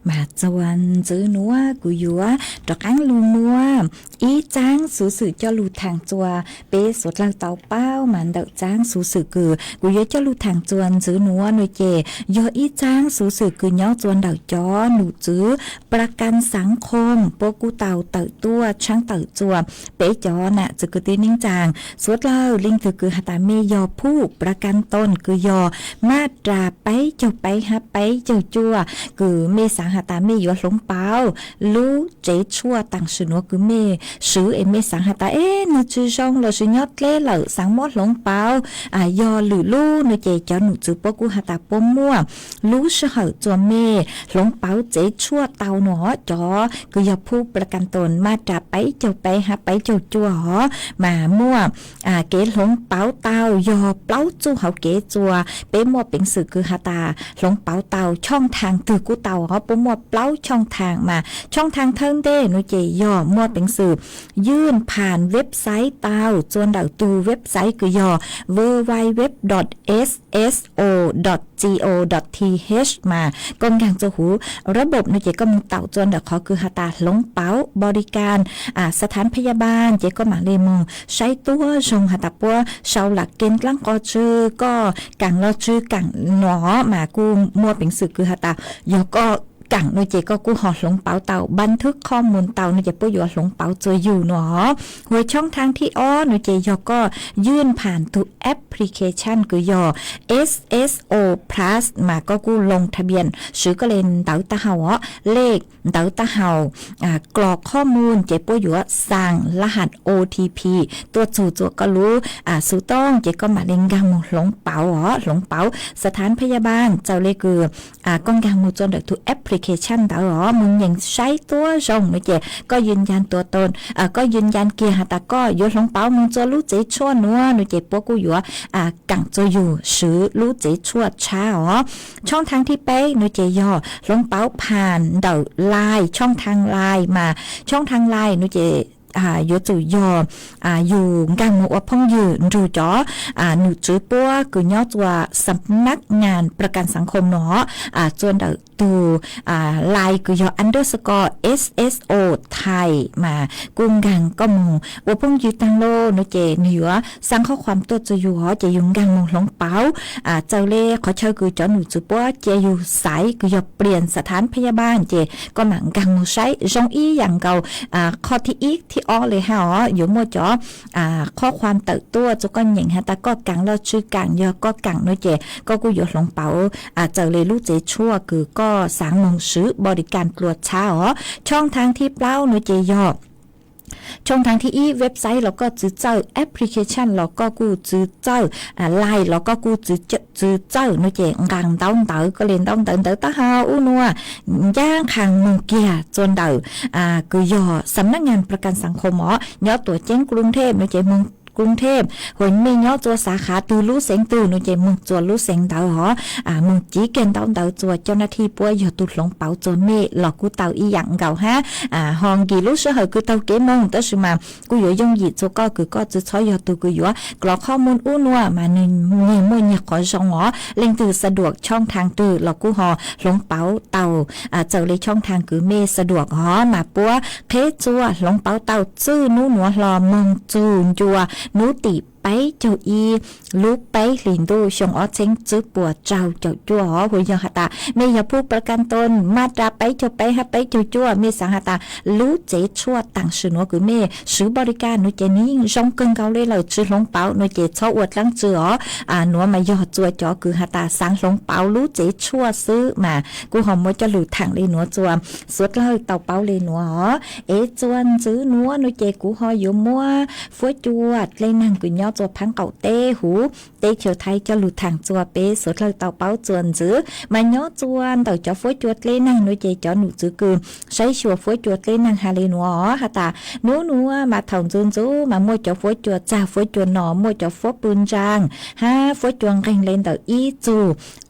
Mas txuas ntxwv nuav kuv yuav rov qaab lug muab ib txaab xuv xwm coj lug thaam txuas peb suav dlawg tau paub. Mas ntawm txaab xuv xwm kws kuv yuav coj lug thaam txuas ntxwv nuav nua ces yog ib txaab xuv xwm kws nyob txuas ntawm cov num txwvประกันสังคม puab kuj tau tawm tuaj tshaab tawm txuas peb cov nam txwv kwv tij neej tsaa suav dlawg leej twg kws has tas mej yog ผู้ประกันตน kws yog มาตรา peb caug peb hab peb caug cuaj, kws mej xaav has tas mej yuav hloov pauv lub tsev tshuaj taam sim nuav kws mej swv es mej xaav has tas es nwg tsi zoo lossis nyob dleb lawm xaav muab hloov pauv yog lwm lub nua ces cov num txwv puab kuj has tas puab muaj lub sij hawm txuas mej hloov pauv tsev tshuaj tau nua. Cov kws yog ผู้ประกันตน มาตรา peb caug peb hab peb caug cuaj os mas muaj kev hloov pauv tau yog plaub txuj hauv kev txuas. Peb muaj peev xwm kws has tas hloov pauv tau ช่องทาง twg kuj tau os, puab muaj plaub ช่องทาง mas ช่องทาง thawj ntej nua ces yog muaj peev xwm ยื่นผ่าน website tau txuas ntawm tug website kws yog www.sso.co.th mas koj nkaag txuas huv ระบบ nua ces koj moog taum txuas ntawm qhov kws has tas หลงเป๋า บริการ สถานพยาบาล ces koj maam le moog saib tuab zoo has tas puab sau lam kev dlaab qhov tsw, koj kaam los tsw kaam nua mas kuj muaj peev xwm kws has tas yog koj kaam nua ces koj kuj ho hloov pauv tau บันทึกข้อมูล tau nua ces puab yuav hloov pauv txuas yug nua. Hua ช่องทาง thib ob nua ces yog koj ยื่นผ่าน tug application kws yog Sso Plus mas koj kuj ลงทะเบียน swv koj le ntawv taub hau os, lej ntawv taub hau, กรอกข้อมูล ces puab yuav xaa รหัส OTP tuaj txug txuas koj lub xuv tooj ces koj maam le nkaag moog hloov pauv os, hloov pauv สถานพยาบาล txawm le kws koj nkaag moog txuas ntawm tug application ntawd os moog nyeem saib tuab zoo nua ces koj ยืนยันตัวตน, koj ยืนยัน kiag has tas koj yuav hloov pauv moog txuas lub tsev tshuaj nua nua ces puab kuj yuav kaam txuas yug swv lub tsev tshuaj tshab os. ช่องทาง thib peb nua ces yog hloov pauv ผ่าน ntawm Line, ช่องทาง Line mas ช่องทาง Line nua ces yuav tsum yog yug nkaag moog ua phooj ywg nrug cov num tswv puab kws nyob txuas สำนักงานประกันสังคม nua, txuas ntawm tug Line kws yog underscore sso thai mas kuj nkaag koj moog ua phooj ywg taag lug nua ces nwg yuav xaa qhob khuam tuaj txug yug os ces yug nkaag moog hloov pauv. Txawm le qhov chaw kws cov num tswv puab cia yug xaiv kws yog เปลี่ยนสถานพยาบาล ces koj maam nkaag moog saib zoo ib yaam nkaus qhov thib ib thib ob le hab os, yuav muaj cov qhob khuam tawm tuaj txug koj nyeem has tas koj kaam los tsw kaam, yog koj kaam nua ces koj kuj yuav hloov pauv txawm le lub tsev tshuaj kws koj xaav moog swv บริการ dlua tshab os. ช่องทาง thib plaub nua ces yog ช่องทาง thib ib website los koj txwv txawj, application los koj kuj txwv txawj, Line los koj kuj txwv txawj nua ces nqaa ntaub ntawv koj le ntaub ntawv, ntawv taub hau ub nua, ncaab qha moog kiag txuas ntawm kws yog สำนักงานประกันสังคม os, nyob tuam ceeb กรุงเทพ nua ces moog กรุงเทพ, hos mej nyob txuas xav khav twg lub xeev twg nua ces moog txuas lub xeev ntawd os, moog civ kiag ntaub ntawv txuas เจ้าหน้าที่ puab yog tug hloov pauv txuas mej los kuj tau ib yaam nkaus hab. Ho nkim lub sij hawm kws taug kev moog tab sis mas kuj yuav yooj yim txuas koj kws koj tsi txhob yog tug kws yuav กรอกข้อมูล ub nua mas nwg nyiag muaj nyiag qhov zoo os. Leej twg สะดวก ช่องทาง twg los kuj ho hloov pauv tau txawm le ช่องทาง kws mej สะดวก os mas puab qheb txuas hloov pauv tau txwj nub nuav hlo moog txug ncua nub tim peb caug ib lub peb hlis ntuj xyoo ob txheeb tsib puas rau caum cuaj os. Hos yog has tas mej yog ผู้ประกันตน มาตรา peb caug peb hab peb caug cuaj, mej xaav has tas lub tsev tshuaj taam sim nuav kws mej swv บริการ nua ces nwg yeej zoo kawg nkaus le lawm, tsi hloov pauv nua ces txhob ua dlaab tsi os. Nuav mas yog txuas cov kws has tas xaav hloov pauv lub tsev tshuaj xwb mas kuj ho muab coj lug thaam le nuav txuas suav dlawg tau paub le nuav os. Es txuas ntxwv nuav nua ces kuv ho yuav muab fuab cua dlej naag kws nyob txuas phaab qaum teb huv teb chaws Thaib coj lug thaam txuas peb suav dlawg tau paub txuas ntxwv. Mas nyob txuas ntawm cov fuab cua dlej naag nua ces cov num tswv kws saib xyuas fuab cua dlej naag has le nuav os, has tas nub nuav mas thaum ntxuv ntxuv mas muaj cov fuab cua txag fuab cua no, muaj cov fuab pw ntsaa hab fuab cua nqeeg le ntawm ib txug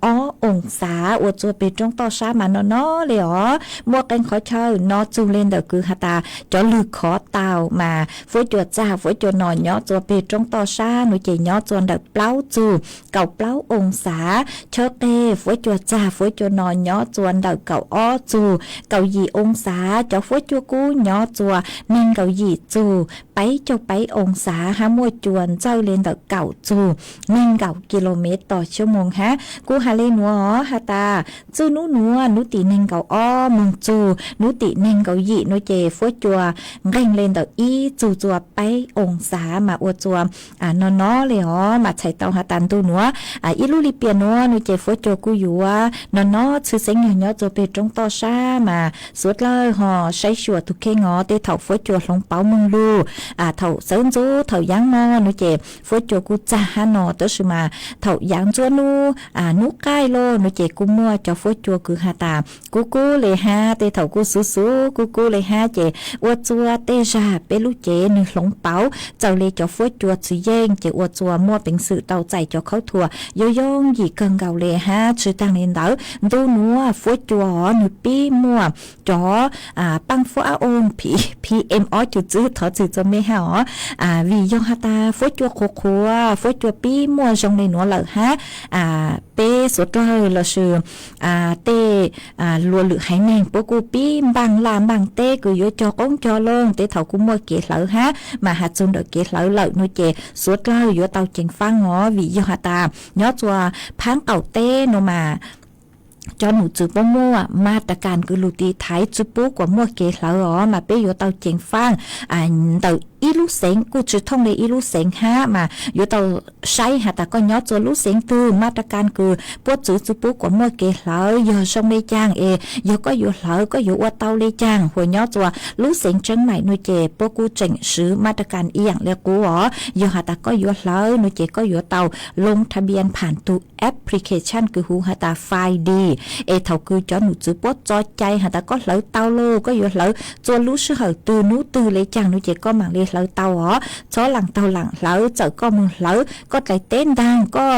ob oo xav ua txuas peg roob toj sab mas no no le os. Muaj qee qhov chaw no txug le ntawm kws has tas cov lwg khov tau mas fuab cua txag fuab cua no nyob txuas peg roob toj sab no ces nyob txua ntawm plaub txug, kaum plaub oo xav. Chawb qeg fuab cua txag fuab cua no nyob txua ntawm kaum ob txug, kaum yim oo xav. Cov fuab cua kub nyob txua neeg nkaum yim txug, peb caug peb oo xav hab muaj cua ntxawj le ntawm kaum txug, neeg nkaum kis lus mev tos xyoo moos hab. Kuv has le nuav has tas txij nub nuav nub tim neeg nkaum ob moog txug nub tim neeg nkaum yim no ces fuab cua nqeeg le ntawm ib txug txua peb oo xav mas ua txua no no le os mas txhais tau has tas ntu nuav ib lub lim piam nuav no ces fuab cua kuj yuav no no txhwj xeeb yog nyob txua peg roob toj sab mas suav dlawg ho saib xyuas tug kheej os. Tej thaum fuab cua hloov pauv moog lug, thaum xawb ntxub thaum yaav mog no ces fuab cua kuj txag hab no, tab sis mas thaum yaav ntxuab nub, nub qaij lug no ces kuj muaj cov fuab cua kws has tas kub kub le hab, tej thaum kuj xuv xuv kub kub le hab ces ua txua tej zag peb lub cev nwg hloov pauv txawm le cov fuab cua txwv yeej ces ua txua muaj peev xwm tau txais cov khaub thuas yooj yooj yim kawg nkaus le hab. Tsi taag le ntawd ntu nuav fuab cua os nwg pib muaj cov paaj fuab ab oo P M ob cum txwb thov txim txua mej hab os. Vim yog has tas fuab cua qhuav qhuav fuab cua pib muaj zoo le nuav lawm hab, peb suav dlawg lossis tej luas lwm haiv neeg puab kuj pib npaaj laj npaaj teb kws yuav cog qoob cog loo, tej thaum kuj muaj kev hlawv hab mas has txug ntawm kev hlawv lawm no ces suav dlawg yuav tau ceev faab os. Vim yog has tas nyob txua phaab qaum teb no mas cov num txwv puab muaj mas tas kas kws lug tiv thaiv tsi pub kuas muaj kev hlawv os mas peb yuav tau ceev faab ntawm ib lub xeev kuj tsi thooj le ib lub xeev hab mas yuav tau saib has tas koj nyob txua lub xeev twg mas tas kas kws puab txwv tsi pub kuas muaj kev hlawv yog zoo le caag es yog koj yuav hlawv koj yuav ua tau le caag. Huas nyob txua lub xeev Tseeb Maim no ces puab kuj tseem swv mas tas kas ib yaam le qub os. Yog has tas koj yuav hlawv no ces koj yuav tau loo tha npias pham tug application kws hu has tas Find D, es thaum kws cov num txwv puab txo cai has tas koj hlawv tau lawm koj yuav hlawv txua lub sij hawm twg nub twg le caag no ces koj maam le hlawv tau os. Txhob laam taug laam hlawv, txawm koj moog hlawv koj dlaim teb ntaag, koj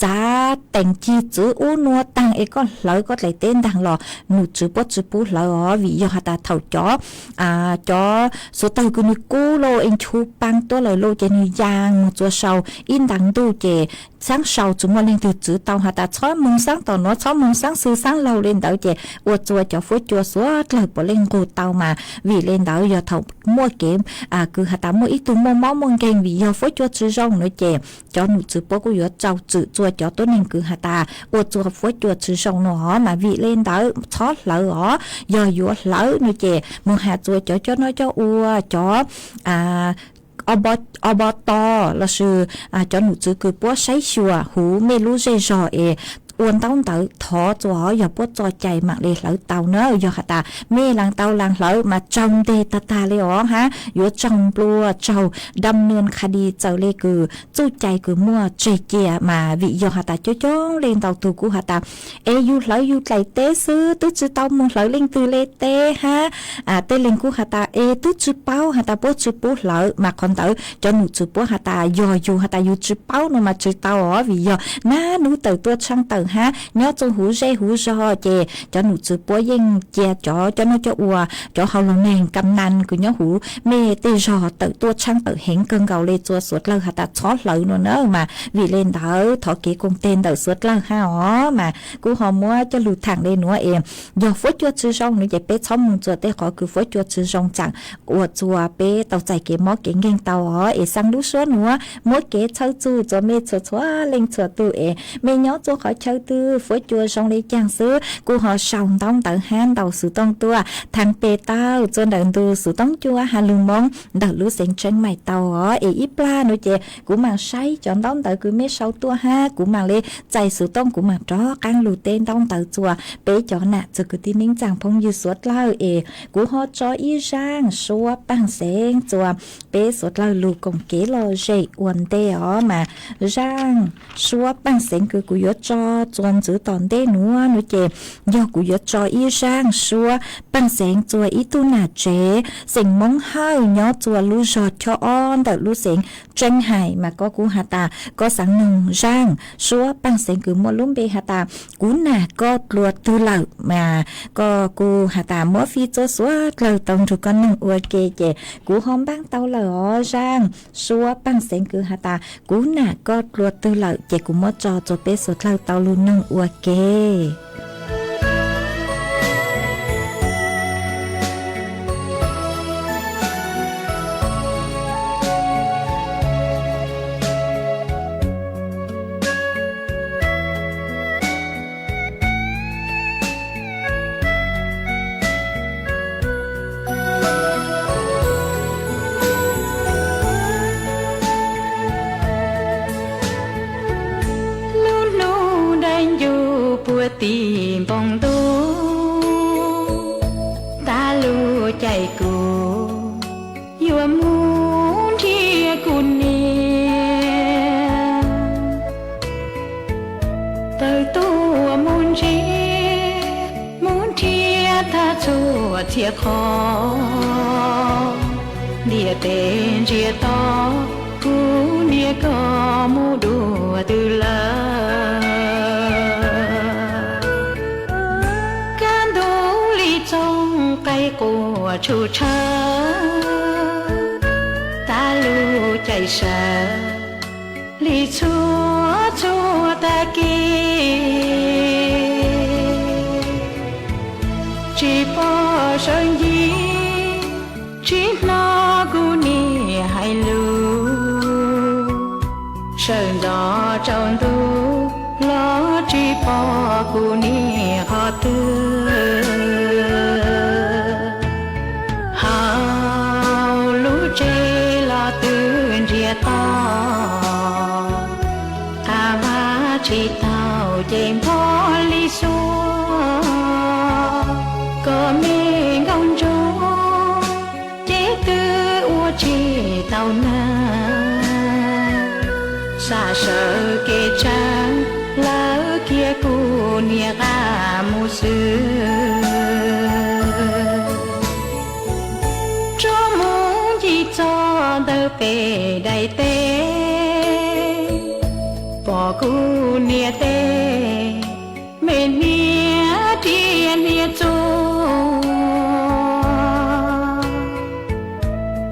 txav teem cig txwv ub nua taag es koj hlawv koj dlaim teb ntaag los num txwv puab tsi pub hlawv os. Vim yog has tas thaum cov, cov xuav dlawg kws nwg kub lawm es nchu paa tuab lawm lawm ces nwg yaa moog txua sau ib ntaag ntuj ces xaab sau tsi muaj leej twg txwv tau has tas txhob moog xaab tom nuav txhob moog xaab xwb xaab laug le ntawd ces ua txua cov fuab cua suav dlawg puav leej nqug tau mas. Vim le ntawd yog thaum muaj kev kws has tas muaj ib tug muaj mob muaj nkeeg vim yog fuab cua tsi zoo no ces cov num txwv puab kuj yuav tau txwm txua cov tuab neeg kws has tas ua txua fuab cua tsi zoo no mas. Vim le ntawd txhob hlawv os, yog yuav hlawv no ces moog has txua cov coj noj coj ua, cov ob to lossis cov num txwv kws puab saib xyuas huv mej lub zej zog es ua ntaub ntawv thov txua yog puab txo cai maam le hlawv tau na. Yog has tas mej laam tau laam hlawv mas tsaug nteg tag tag le os hab yuav tsaug nplua tsaug dam nws kha di txawm le kws txuj cai kws muaj tseg cia mas. Vim yog has tas coob coob le ntau tug kuj has tas es yug hlawv yug dlaim teb xwb twb tsi tau moog hlawv leej twg le teb hab tej leeg kuj has tas es twb tsi paub has tas puab tsi pub hlawv mas. Qhov ntawd cov num txwv puab has tas yog yug has tas yug tsi paub no mas tsi tau os. Vim yog nab nub tawm tuaj tshaaj tawm hab nyob txug huv zej huv zog ces cov num txwv puab yeej cia cov coj noj coj ua, cov hauv lug neeg kam nas kws nyob huv mej tej zog tawm tuaj tshaaj tawm heev kawg nkaus le txua suav dlawg has tas txhob hlawv no na mas. Vim le ntawd thov kev koom teg ntawm suav dlawg hab os mas. Kuv ho muab coj lug thaam le nuav es yog fuab cua tsi zoo no ces peb txhob moog txua tej qhov kws fuab cua tsi zoo tsaam ua txua peb tau txais kev mob kev nkeeg tau os. Es xaa lub suab nuav muab kev txhawb txug txua mej txhua txhua leej txhua tug es mej nyob txua qhov chaw twg fuab cua zoo le caag xwb kuj ho sau ntaub ntawv hab ntaus xuv tooj tuaj thaam peg tau txua ntawm ntu xuv tooj cua ha lug Moob ntawm lub xeev Tseeb Maim tau os. Es ib plag no ces kuv maam saib cov ntaub ntawv kws mej sau tuaj hab kuv maam le txais xuv tooj kuv maam rov qaab lug teb ntaub ntawv txua peb cov nam txug kwv tij neej tsaa phooj ywg suav dlawg es kuv ho tso ib zaaj suab paaj xeev txua peb suav dlawg lug koom kev lom zem ua ntej os mas. Zaaj suab paaj xeev kws kuv yuav tso txuas ntxiv tom ntej nuav nuav ces yog kuv yuav tso ib zaaj suab Paaj Xeev txuas ib tug nam tsev xeem Moob Hawj nyob txuas lub zog chob ob ntawm lub xeev Tseeb Hais mas koj kuj has tas koj xaav noog zaaj suab Paaj Xeev kws muaj lub npe has tas Kuv nam koj dlua twg lawm mas koj kuj has tas muab fij txuj xuav dlawg tau nrug koj noog ua ke ces kuv ho npaab tau lawm os zaaj suab Paaj Xeev kws has tas Kuv nam koj dlua twg lawm ces kuv muab tso txug peb xuav dlawg tau lug noog ua ke. Lub hnub dai ncuj puag tim npoo ntuj, tas lub caij kuv yuav mus nrhiav kuv niam. Tawm tuaj mus ntsia, mus nrhiav tag txhua txhia qhov, ntiaj teb ntsiag to, kuv niam koj mus dua twg lawm. Kaj ntug li txooj qaib quaj tshum tshawv, tas lub caij sawv li txhua txhua tag kis. Tsis pom sawv ncig, tsis hnov kuv niam hais lus, sawv ntxov tsaus ntuj los tsis pom kuv niam qhov twg. Hauv lub tsev los twb ntsiag to, qab vaj tsis taug ces npog li xuab, kom me nkauj ntsuag ces twb ua tsis tau nag. Xam sawv kev tsav lawv kiag kuv niam qab mus xwb. Tsuas mus ncig txog ntawm pem daim teb, pom kuv niam tej me hniav riam hniav txuj,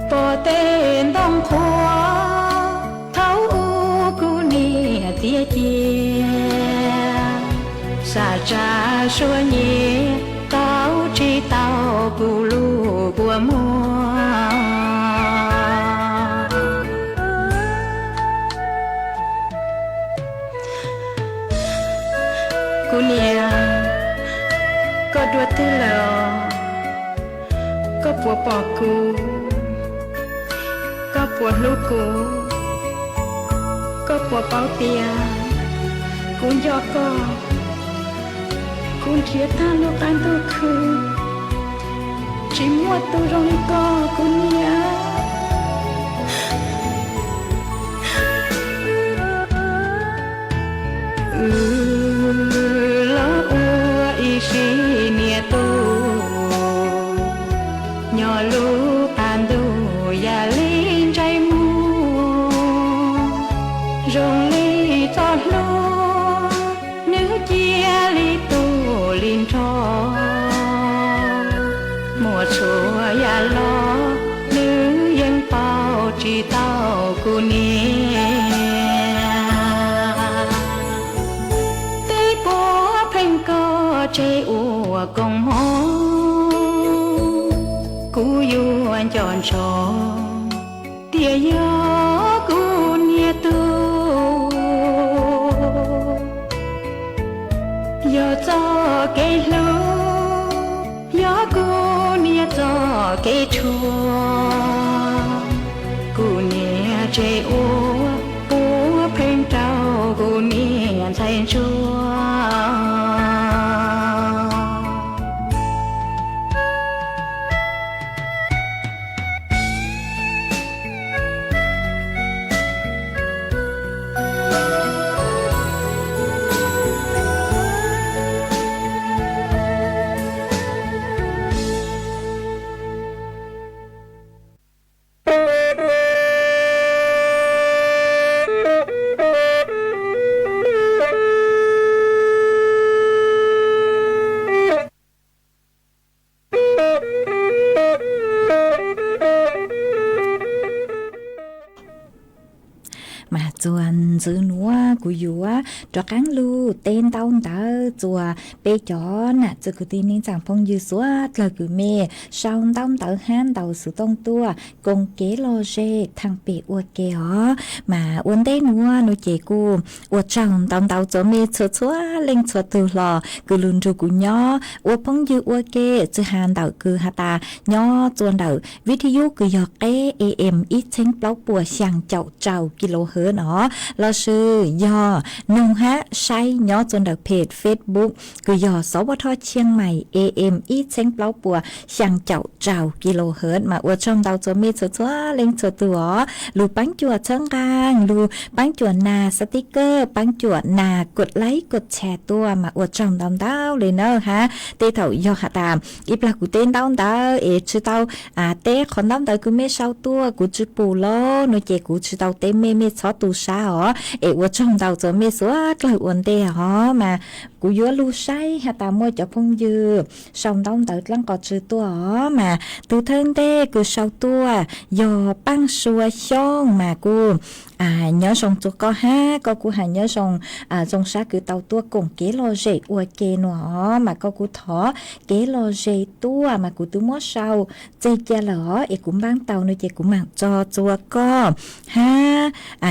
pom tej ntoo qhuav thaum ub kuv niam txias cia, xa tsa suab nyiav tau tsis tau kuv lub kua muag. Kuv niam, koj dua twg lawm os? Koj puas pom kuv? Koj puas hlub kuv? Koj puas paub tias kuv nco koj? Kuv nrhiav tag lub qab ntuj khwb, tsis muaj tus zoo li koj kuv niam. Wb los ua ib sim niam tub, nyob lub qab ntuj yam li ntsais muag, zoo li txoj hlua nws cia li tu li nrho. Muaj txhua yam los nws yeej pauv tsis tau kuv niam. Tej puav pheej koj tseg ua koom mov, kuv yuav nco ntsoov tias yog kuv niam tub. Yog txoj kev hlub, yog kuv niam txoj kev tshuav, kuv niam tseg ua puav pheej rau kuv niam ntxhais ntsuag. Mas txuas ntxiv nuav kuv yuav rov qaab lug teb ntaub ntawv txuas peb cov nam txiv kwv tij neej tsaa phooj ywg suav dlawg kws mej sau ntaub ntawv hab ntaus xuv tooj tuaj koom kev lom zem thaam pem ua ke os. Mas ua ntej nuav nuav ces kuj ua tsaug ntau ntau txuas mej txhua txhua leej txhua tug los kws lug nrug kuv nyob ua phooj ywg ua ke, tsi has ntawm kws has tas nyob txuas ntawm vij thij yub kws yog qeb A M ib txheeb plaub puas xyaa caum rau kilohertz os, lossis yog noog hab saib nyob txuas ntawm peg Facebook kws yog Sov Vaj Thoj Tshiaj Mais A M ib txheeb plaub puas xyaa caum rau kilohertz. Mas ua tsaug ntau txuas mej txhua txhua leej txhua tug os, lug paab cuam txhawb nqaa, lug paab cuam nas sticker, paab cuam nas kod laib kod tshare tuaj mas ua tsaug ntau ntau le na hab. Tej thaum yog has tas ib plag kuv teb ntaub ntawv es tsi tau teb qhov ntaub ntawv kws mej sau tuaj kuv tsi pum lawm nuav ces kuv tsi tau teb mej, mej txhob tu sab os, es ua tsaug ntau txuas mej suav dlawg ua ntej os. Mas kuv yuav lug saib has tas muaj cov phooj ywg sau ntaub ntawv dlaab qhov twg tuaj os. Mas tug thawj ntej kws sau tuaj yog Paaj Sua Xyooj, mas kuj nyob zoo txug koj hab, koj kuj has nyob zoo, zoo sab kws tau tuaj koom kev lom zem ua ke nuav os. Mas koj kuj thov kev lom zem tuaj mas kuv twb muab sau txeg ca lawm os, es kuv npaab tau nuav ces kuv maam tso txuas koj hab.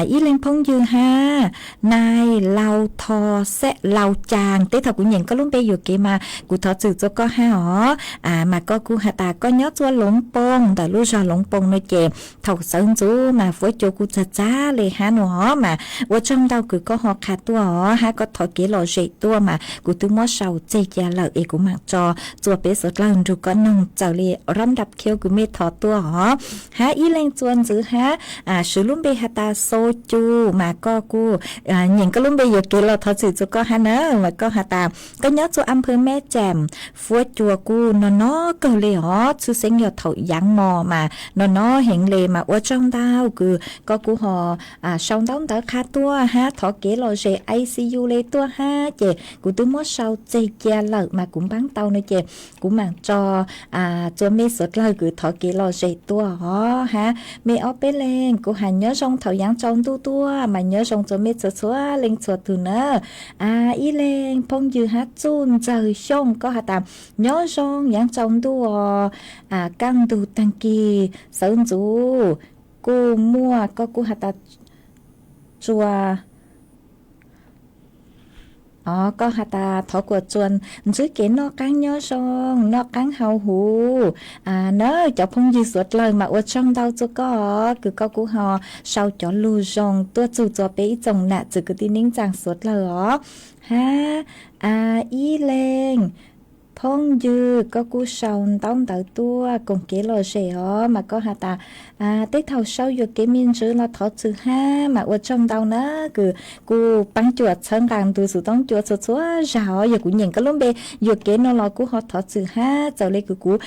Ib leeg phooj ywg hab, Nais Lau Tho Xab Lau Caas, tej thaum kuv nyeem koj lub npe yuam kev mas kuv thov txim txuas koj hab os. Mas koj kuj has tas koj nyob txuas Loov Poo, ntawm lub zog Loov Poo nuav ces thaum sawv ntxuv mas fuab cua kuj txag txag le hab nuav os. Mas ua tsaug ntau kws koj ho qha tuaj os hab koj thov kev lom zem tuaj mas kuv twb muab sau txeg ca lawm es kuv maam tso txuas peb suav dlawg nrug koj noog txawm le rab nrab khiab kws mej thov tuaj os. Hab ib leeg txuas ntxiv hab, swv lub npe has tas Xo Cu, mas koj kuj nyeem koj lub npe yuam kev los thov txim txuas koj hab na. Mas koj has tas koj nyob txuas Am Phw Meb Tsam, fuab cua kuj no no kawg le os, tshwj xeeb yog thaum yaav mos mas no no heev le. Mas ua tsaug ntau kws koj kuj ho sau ntaub ntawv qha tuaj hab thov kev lom zem I C U le tuaj hab ces kuv twb muab sau txeg ca lawm mas kuv npaab tau nuav ces kuv maam tso txuas mej suav dlawg kws thov kev lom zem tuaj os hab. Mej ob peb leeg kuj has nyob zoo thaum yaav tsaus ntuj tuaj mas nyob zoo txuas mej txhua txhua leej txhua tug na. Ib leeg phooj ywg hab Txuj Ntxawg Xyooj, koj has tas nyob zoo yaav tsaus ntuj os, kaaj ntug taag kis sawv ntxuv kuj muaj, koj kuj has tas tsuas os, koj has tas thov kuas tsuas ntsib kev noj qaab nyob zoo, noj qaab hau huv na. Cov phooj ywg suav dlawg mas ua tsaug ntau txuas koj os, kws koj kuj ho sau cov lug zoo tuaj txug txuas peb ib tsoom nam txiv kwv tij neej tsaa suav dlawg os. Hab ib leeg phooj ywg koj kuj sau ntaub ntawv tuaj koom kev lom zem os, mas koj has tas tej thaum sau yuam kev me ntsis los thov txim hab. Mas ua tsaug ntau na, kws kuj paab cuam txhawb nqaa ntu xuv tooj cua txhua txhua zag os. Yog kuv nyeem koj lub npe yuam kev no los kuj ho thov txim hab. Txawm le kws kuv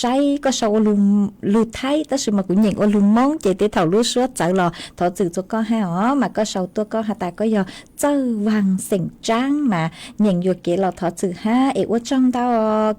saib koj sau ua lug Thaib tab sis mas kuv nyeem ua lug Moob ces tej thaum lub suab txawv los thov txim txuas koj hab os. Mas koj sau tuaj koj has tas koj yog Txawj Vaag xeem Tsaab mas nyeem yuam kev los thov txim hab. Es ua tsaug ntau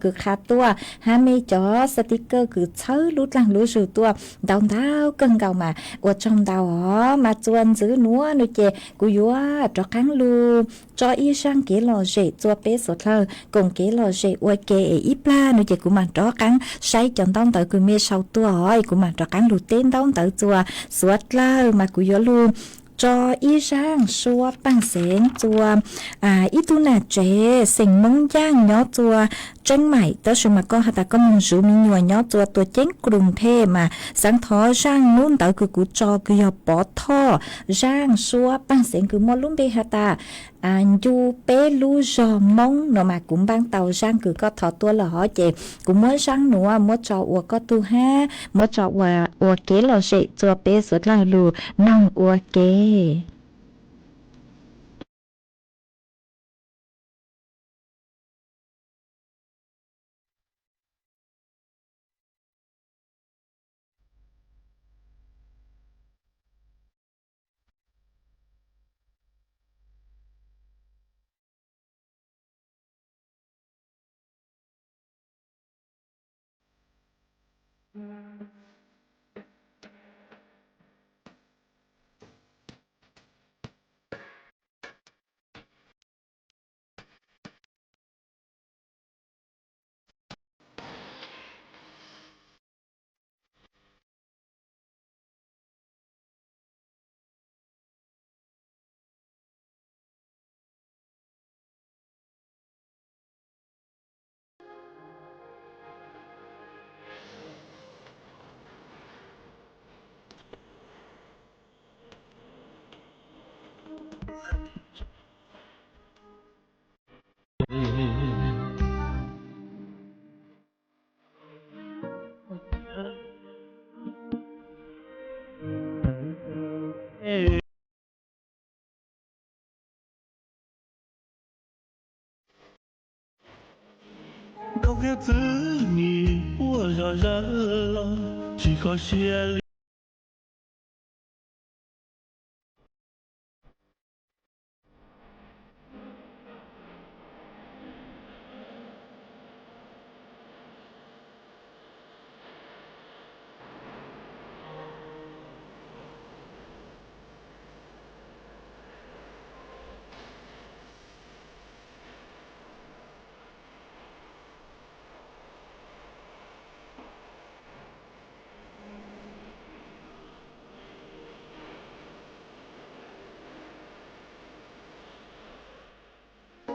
kws qha tuaj hab mej cov sticker kws txhawb lub dlaag lub zug tuaj ntau ntau kawg nkaus mas ua tsaug ntau os. Mas txuas ntxiv nuav nuav ces kuv yuav rov qaab lug tso ib zaaj kev lom zem txuas peb suav dlawg koom kev lom zem ua ke es ib plag nuav ces kuv maam rov qaab saib cov ntaub ntawv kws mej sau tuaj os, kuv maam rov qaab lug teb ntaub ntawv txuas suav dlawg. Mas kuv yuav lug tso ib zaaj suab paaj xeev txuas ib tug nam tsev xeem Moob Yaaj nyob txuas Tseeb Maim, tab sis mas koj has tas koj moog zuv me nyuam nyob txuas Tuam Ceeb Kruv Thej mas xaav thov zaaj nub ntawv kws kuv tso kws yog Pov Thoj, zaaj suab paaj xeev kws muaj lub npe has tas ncu peb lub zog Moob no mas kuv npaab tau zaaj kws koj thov tuaj lawm hov ces kuv muab zaaj nuav muab tso ua koj tug hab muab tso ua kev lom zem txuas peb suav dlawg lug noog ua ke. Koj qhia txwv nim quaj zom zaws los tsis kho siab li.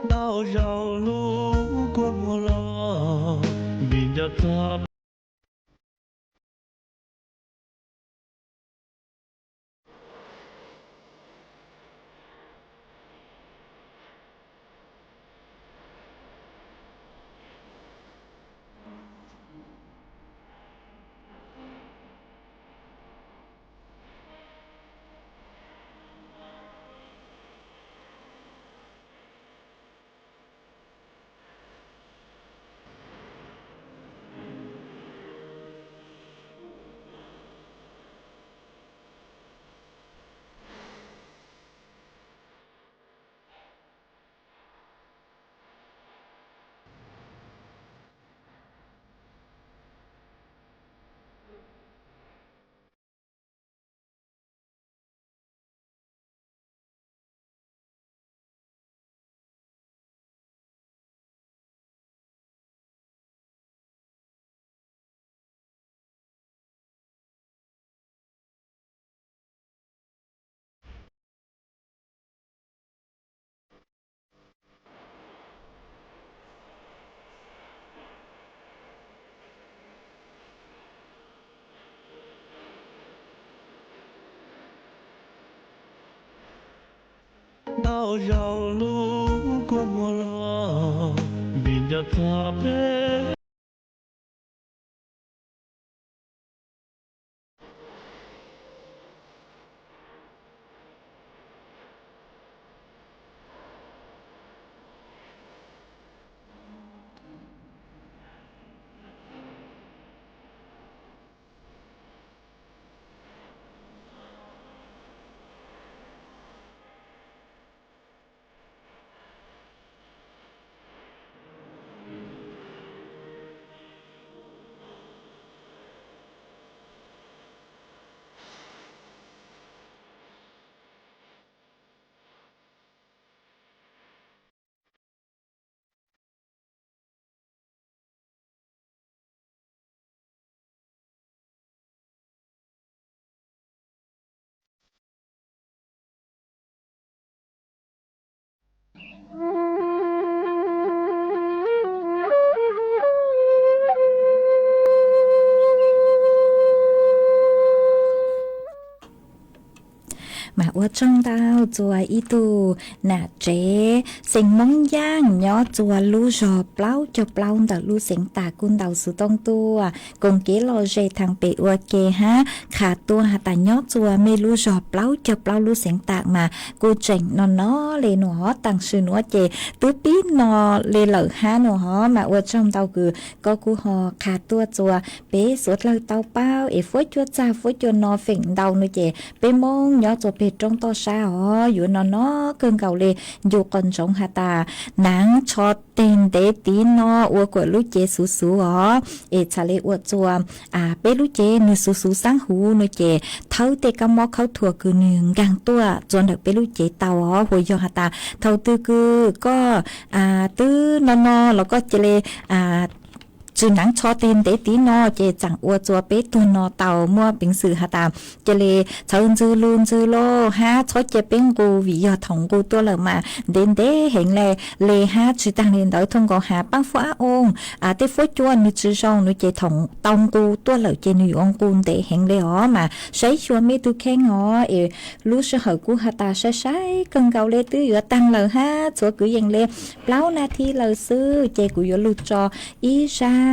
Ntau zaus hlub kua muag los vim nco txog. Ntau zaus hlub kua muag los vim nco txog peb. Mas ua tsaug ntau txua ib tug nam tsev xeem Moob Yaaj nyob txua lub zog plaub caug plaub ntawm lub xeev tas kuj ntaus xov tooj tuaj koom kev lom zem thaam pem ua ke hab qha tuaj has tas nyob txua mej lub zog plaub caug plaub lub xeev tas mas kuj tseem no no le nua hov, taam sim nuav ces twb pib no le lawm hab nua hov. Mas ua tsaug ntau kws koj kuj ho qha tuaj txua peb suav dlawg tau paub es fuab cua txag fuab cua no feem ntau nua ces peb Moob nyob txua peg roob toj sab hov yuav no no kawg nkaus le, ncu qos ntsoov has tas naav tsho teg ntev tiv no ua kuas lub cev xuv xuv os, es txhad le ua txua peb lub cev nwg xuv xuv xaab huv nua ces thawb tej kab mob khaub thuas kws nwg nkaag tuaj txua ntawm peb lub cev tau os. Hu yog has tas thaus twg kws koj twb no no los koj ca le tsw neev tsho tig ntev tiv no ces tseem ua txuas peb tuag no tau muaj peev xwm has tas cia li txhawv ntxwv lug ntxwv lauj hab txhob cia peb nqus vim yog thaum nqus tuaj lawm mas ntev ntev heev le, le hab tsis taag le ntawd thooj nkaus has paab fuab ab oo, tej fuab cua nws tsis zoo nws ces thaum tau nqus tuaj lawm ces nws yuav nqus ntev heev le os mas saib xyuas mej tug kheej os es lub sij hawm kuv has tas sai sai kawg nkaus le twb yuav taag lawm hab txhua kwv yees le plaub nas this lawm xwb ces kuv yuav lug tso ib zaaj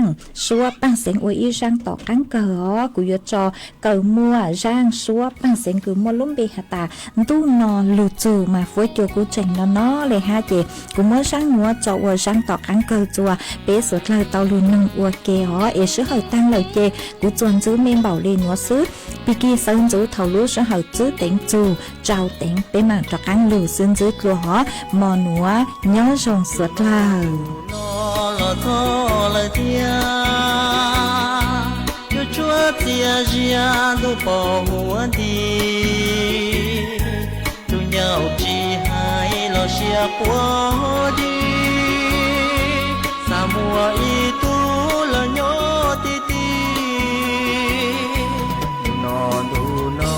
suab paaj xeev ua ib zaaj tom qaab kawg os. Kuv yuav tso kawg muaj zaaj suab paaj xeev kws muaj lub npe has tas ntuj no lug txug mas fuab cua kuv tseem no no le hab ces kuv muab zaaj nuav tso ua zaaj tom qaab kawg txuas peb suav dlawg tau lug noog ua ke os es sij hawm taag lawm ces kuv txuas ntxwv mej npaum le nuav xwb. Pig kig xawv ntxuv thaum lub sij hawm txwb teev txug tsau teev peb maam rov qaab lug xwb ntxwb dlua hov mos nuav nyob zoo suav dlawg. No los txog lawm thiab, yuav tshuab txias zias ntuj pom huv nti, tus nyaum tsis hais los siab quav di, xav muaj ib tug los nyob ti ti. Ntuj no ntuj no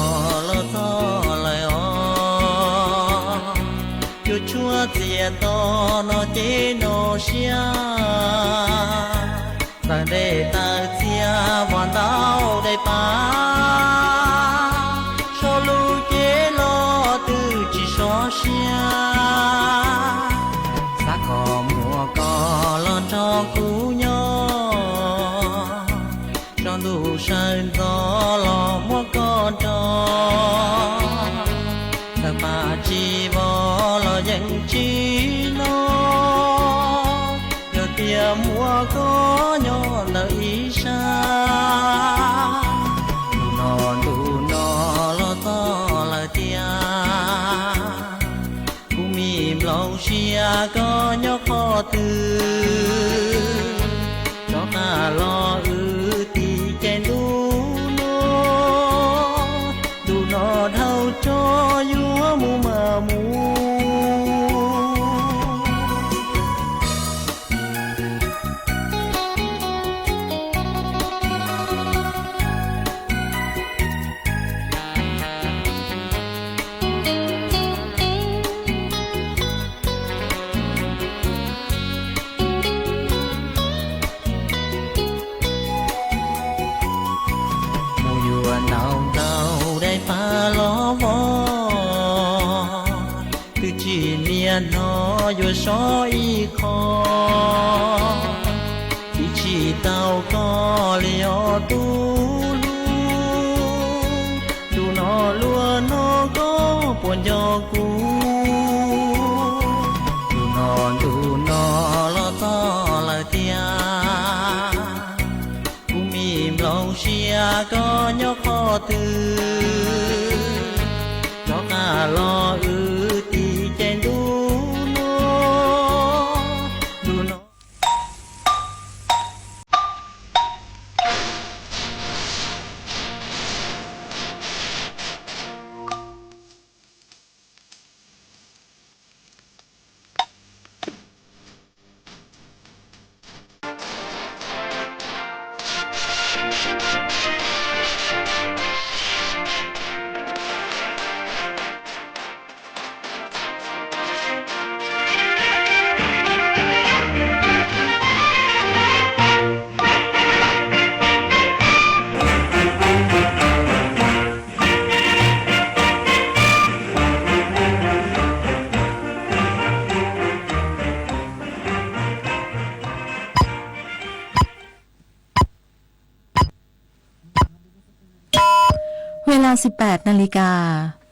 los txog lawm os, yuav tshuab txias to no ces no siab. Txawm ntes tawm txias vos ntau dai pab, so lug ces los twb tsis so siab. Xav kom muaj koj los nrog kuv nyob, tsaus ntuj sawv ntxov los muab koj nrog. Txawm pab tsis vos los yeej tsis no, yog tias muaj koj nyob ntawm ib sab. Ntuj no ntuj no los txog lawm tiag, kuv mej nplooj siab koj nyob qhov twg, rov qab los wb tim caij ntuj no, ntuj no dhau tso yuav mus mas mus. Mus yuav ntaus ntaus dai pab los vov, twb tsis niaj hnub yuav so ib qho. Tsis tsis tau koj li os tub hlub, ntuj no luag no koj puas nco kuv. Ntuj no ntuj no los txog lawm tiag, kuv mej nplooj siab koj nyob qhov twg, rov qab los wb tim caij ntuj no, ntuj no. Vaj laj xib pam na li kas.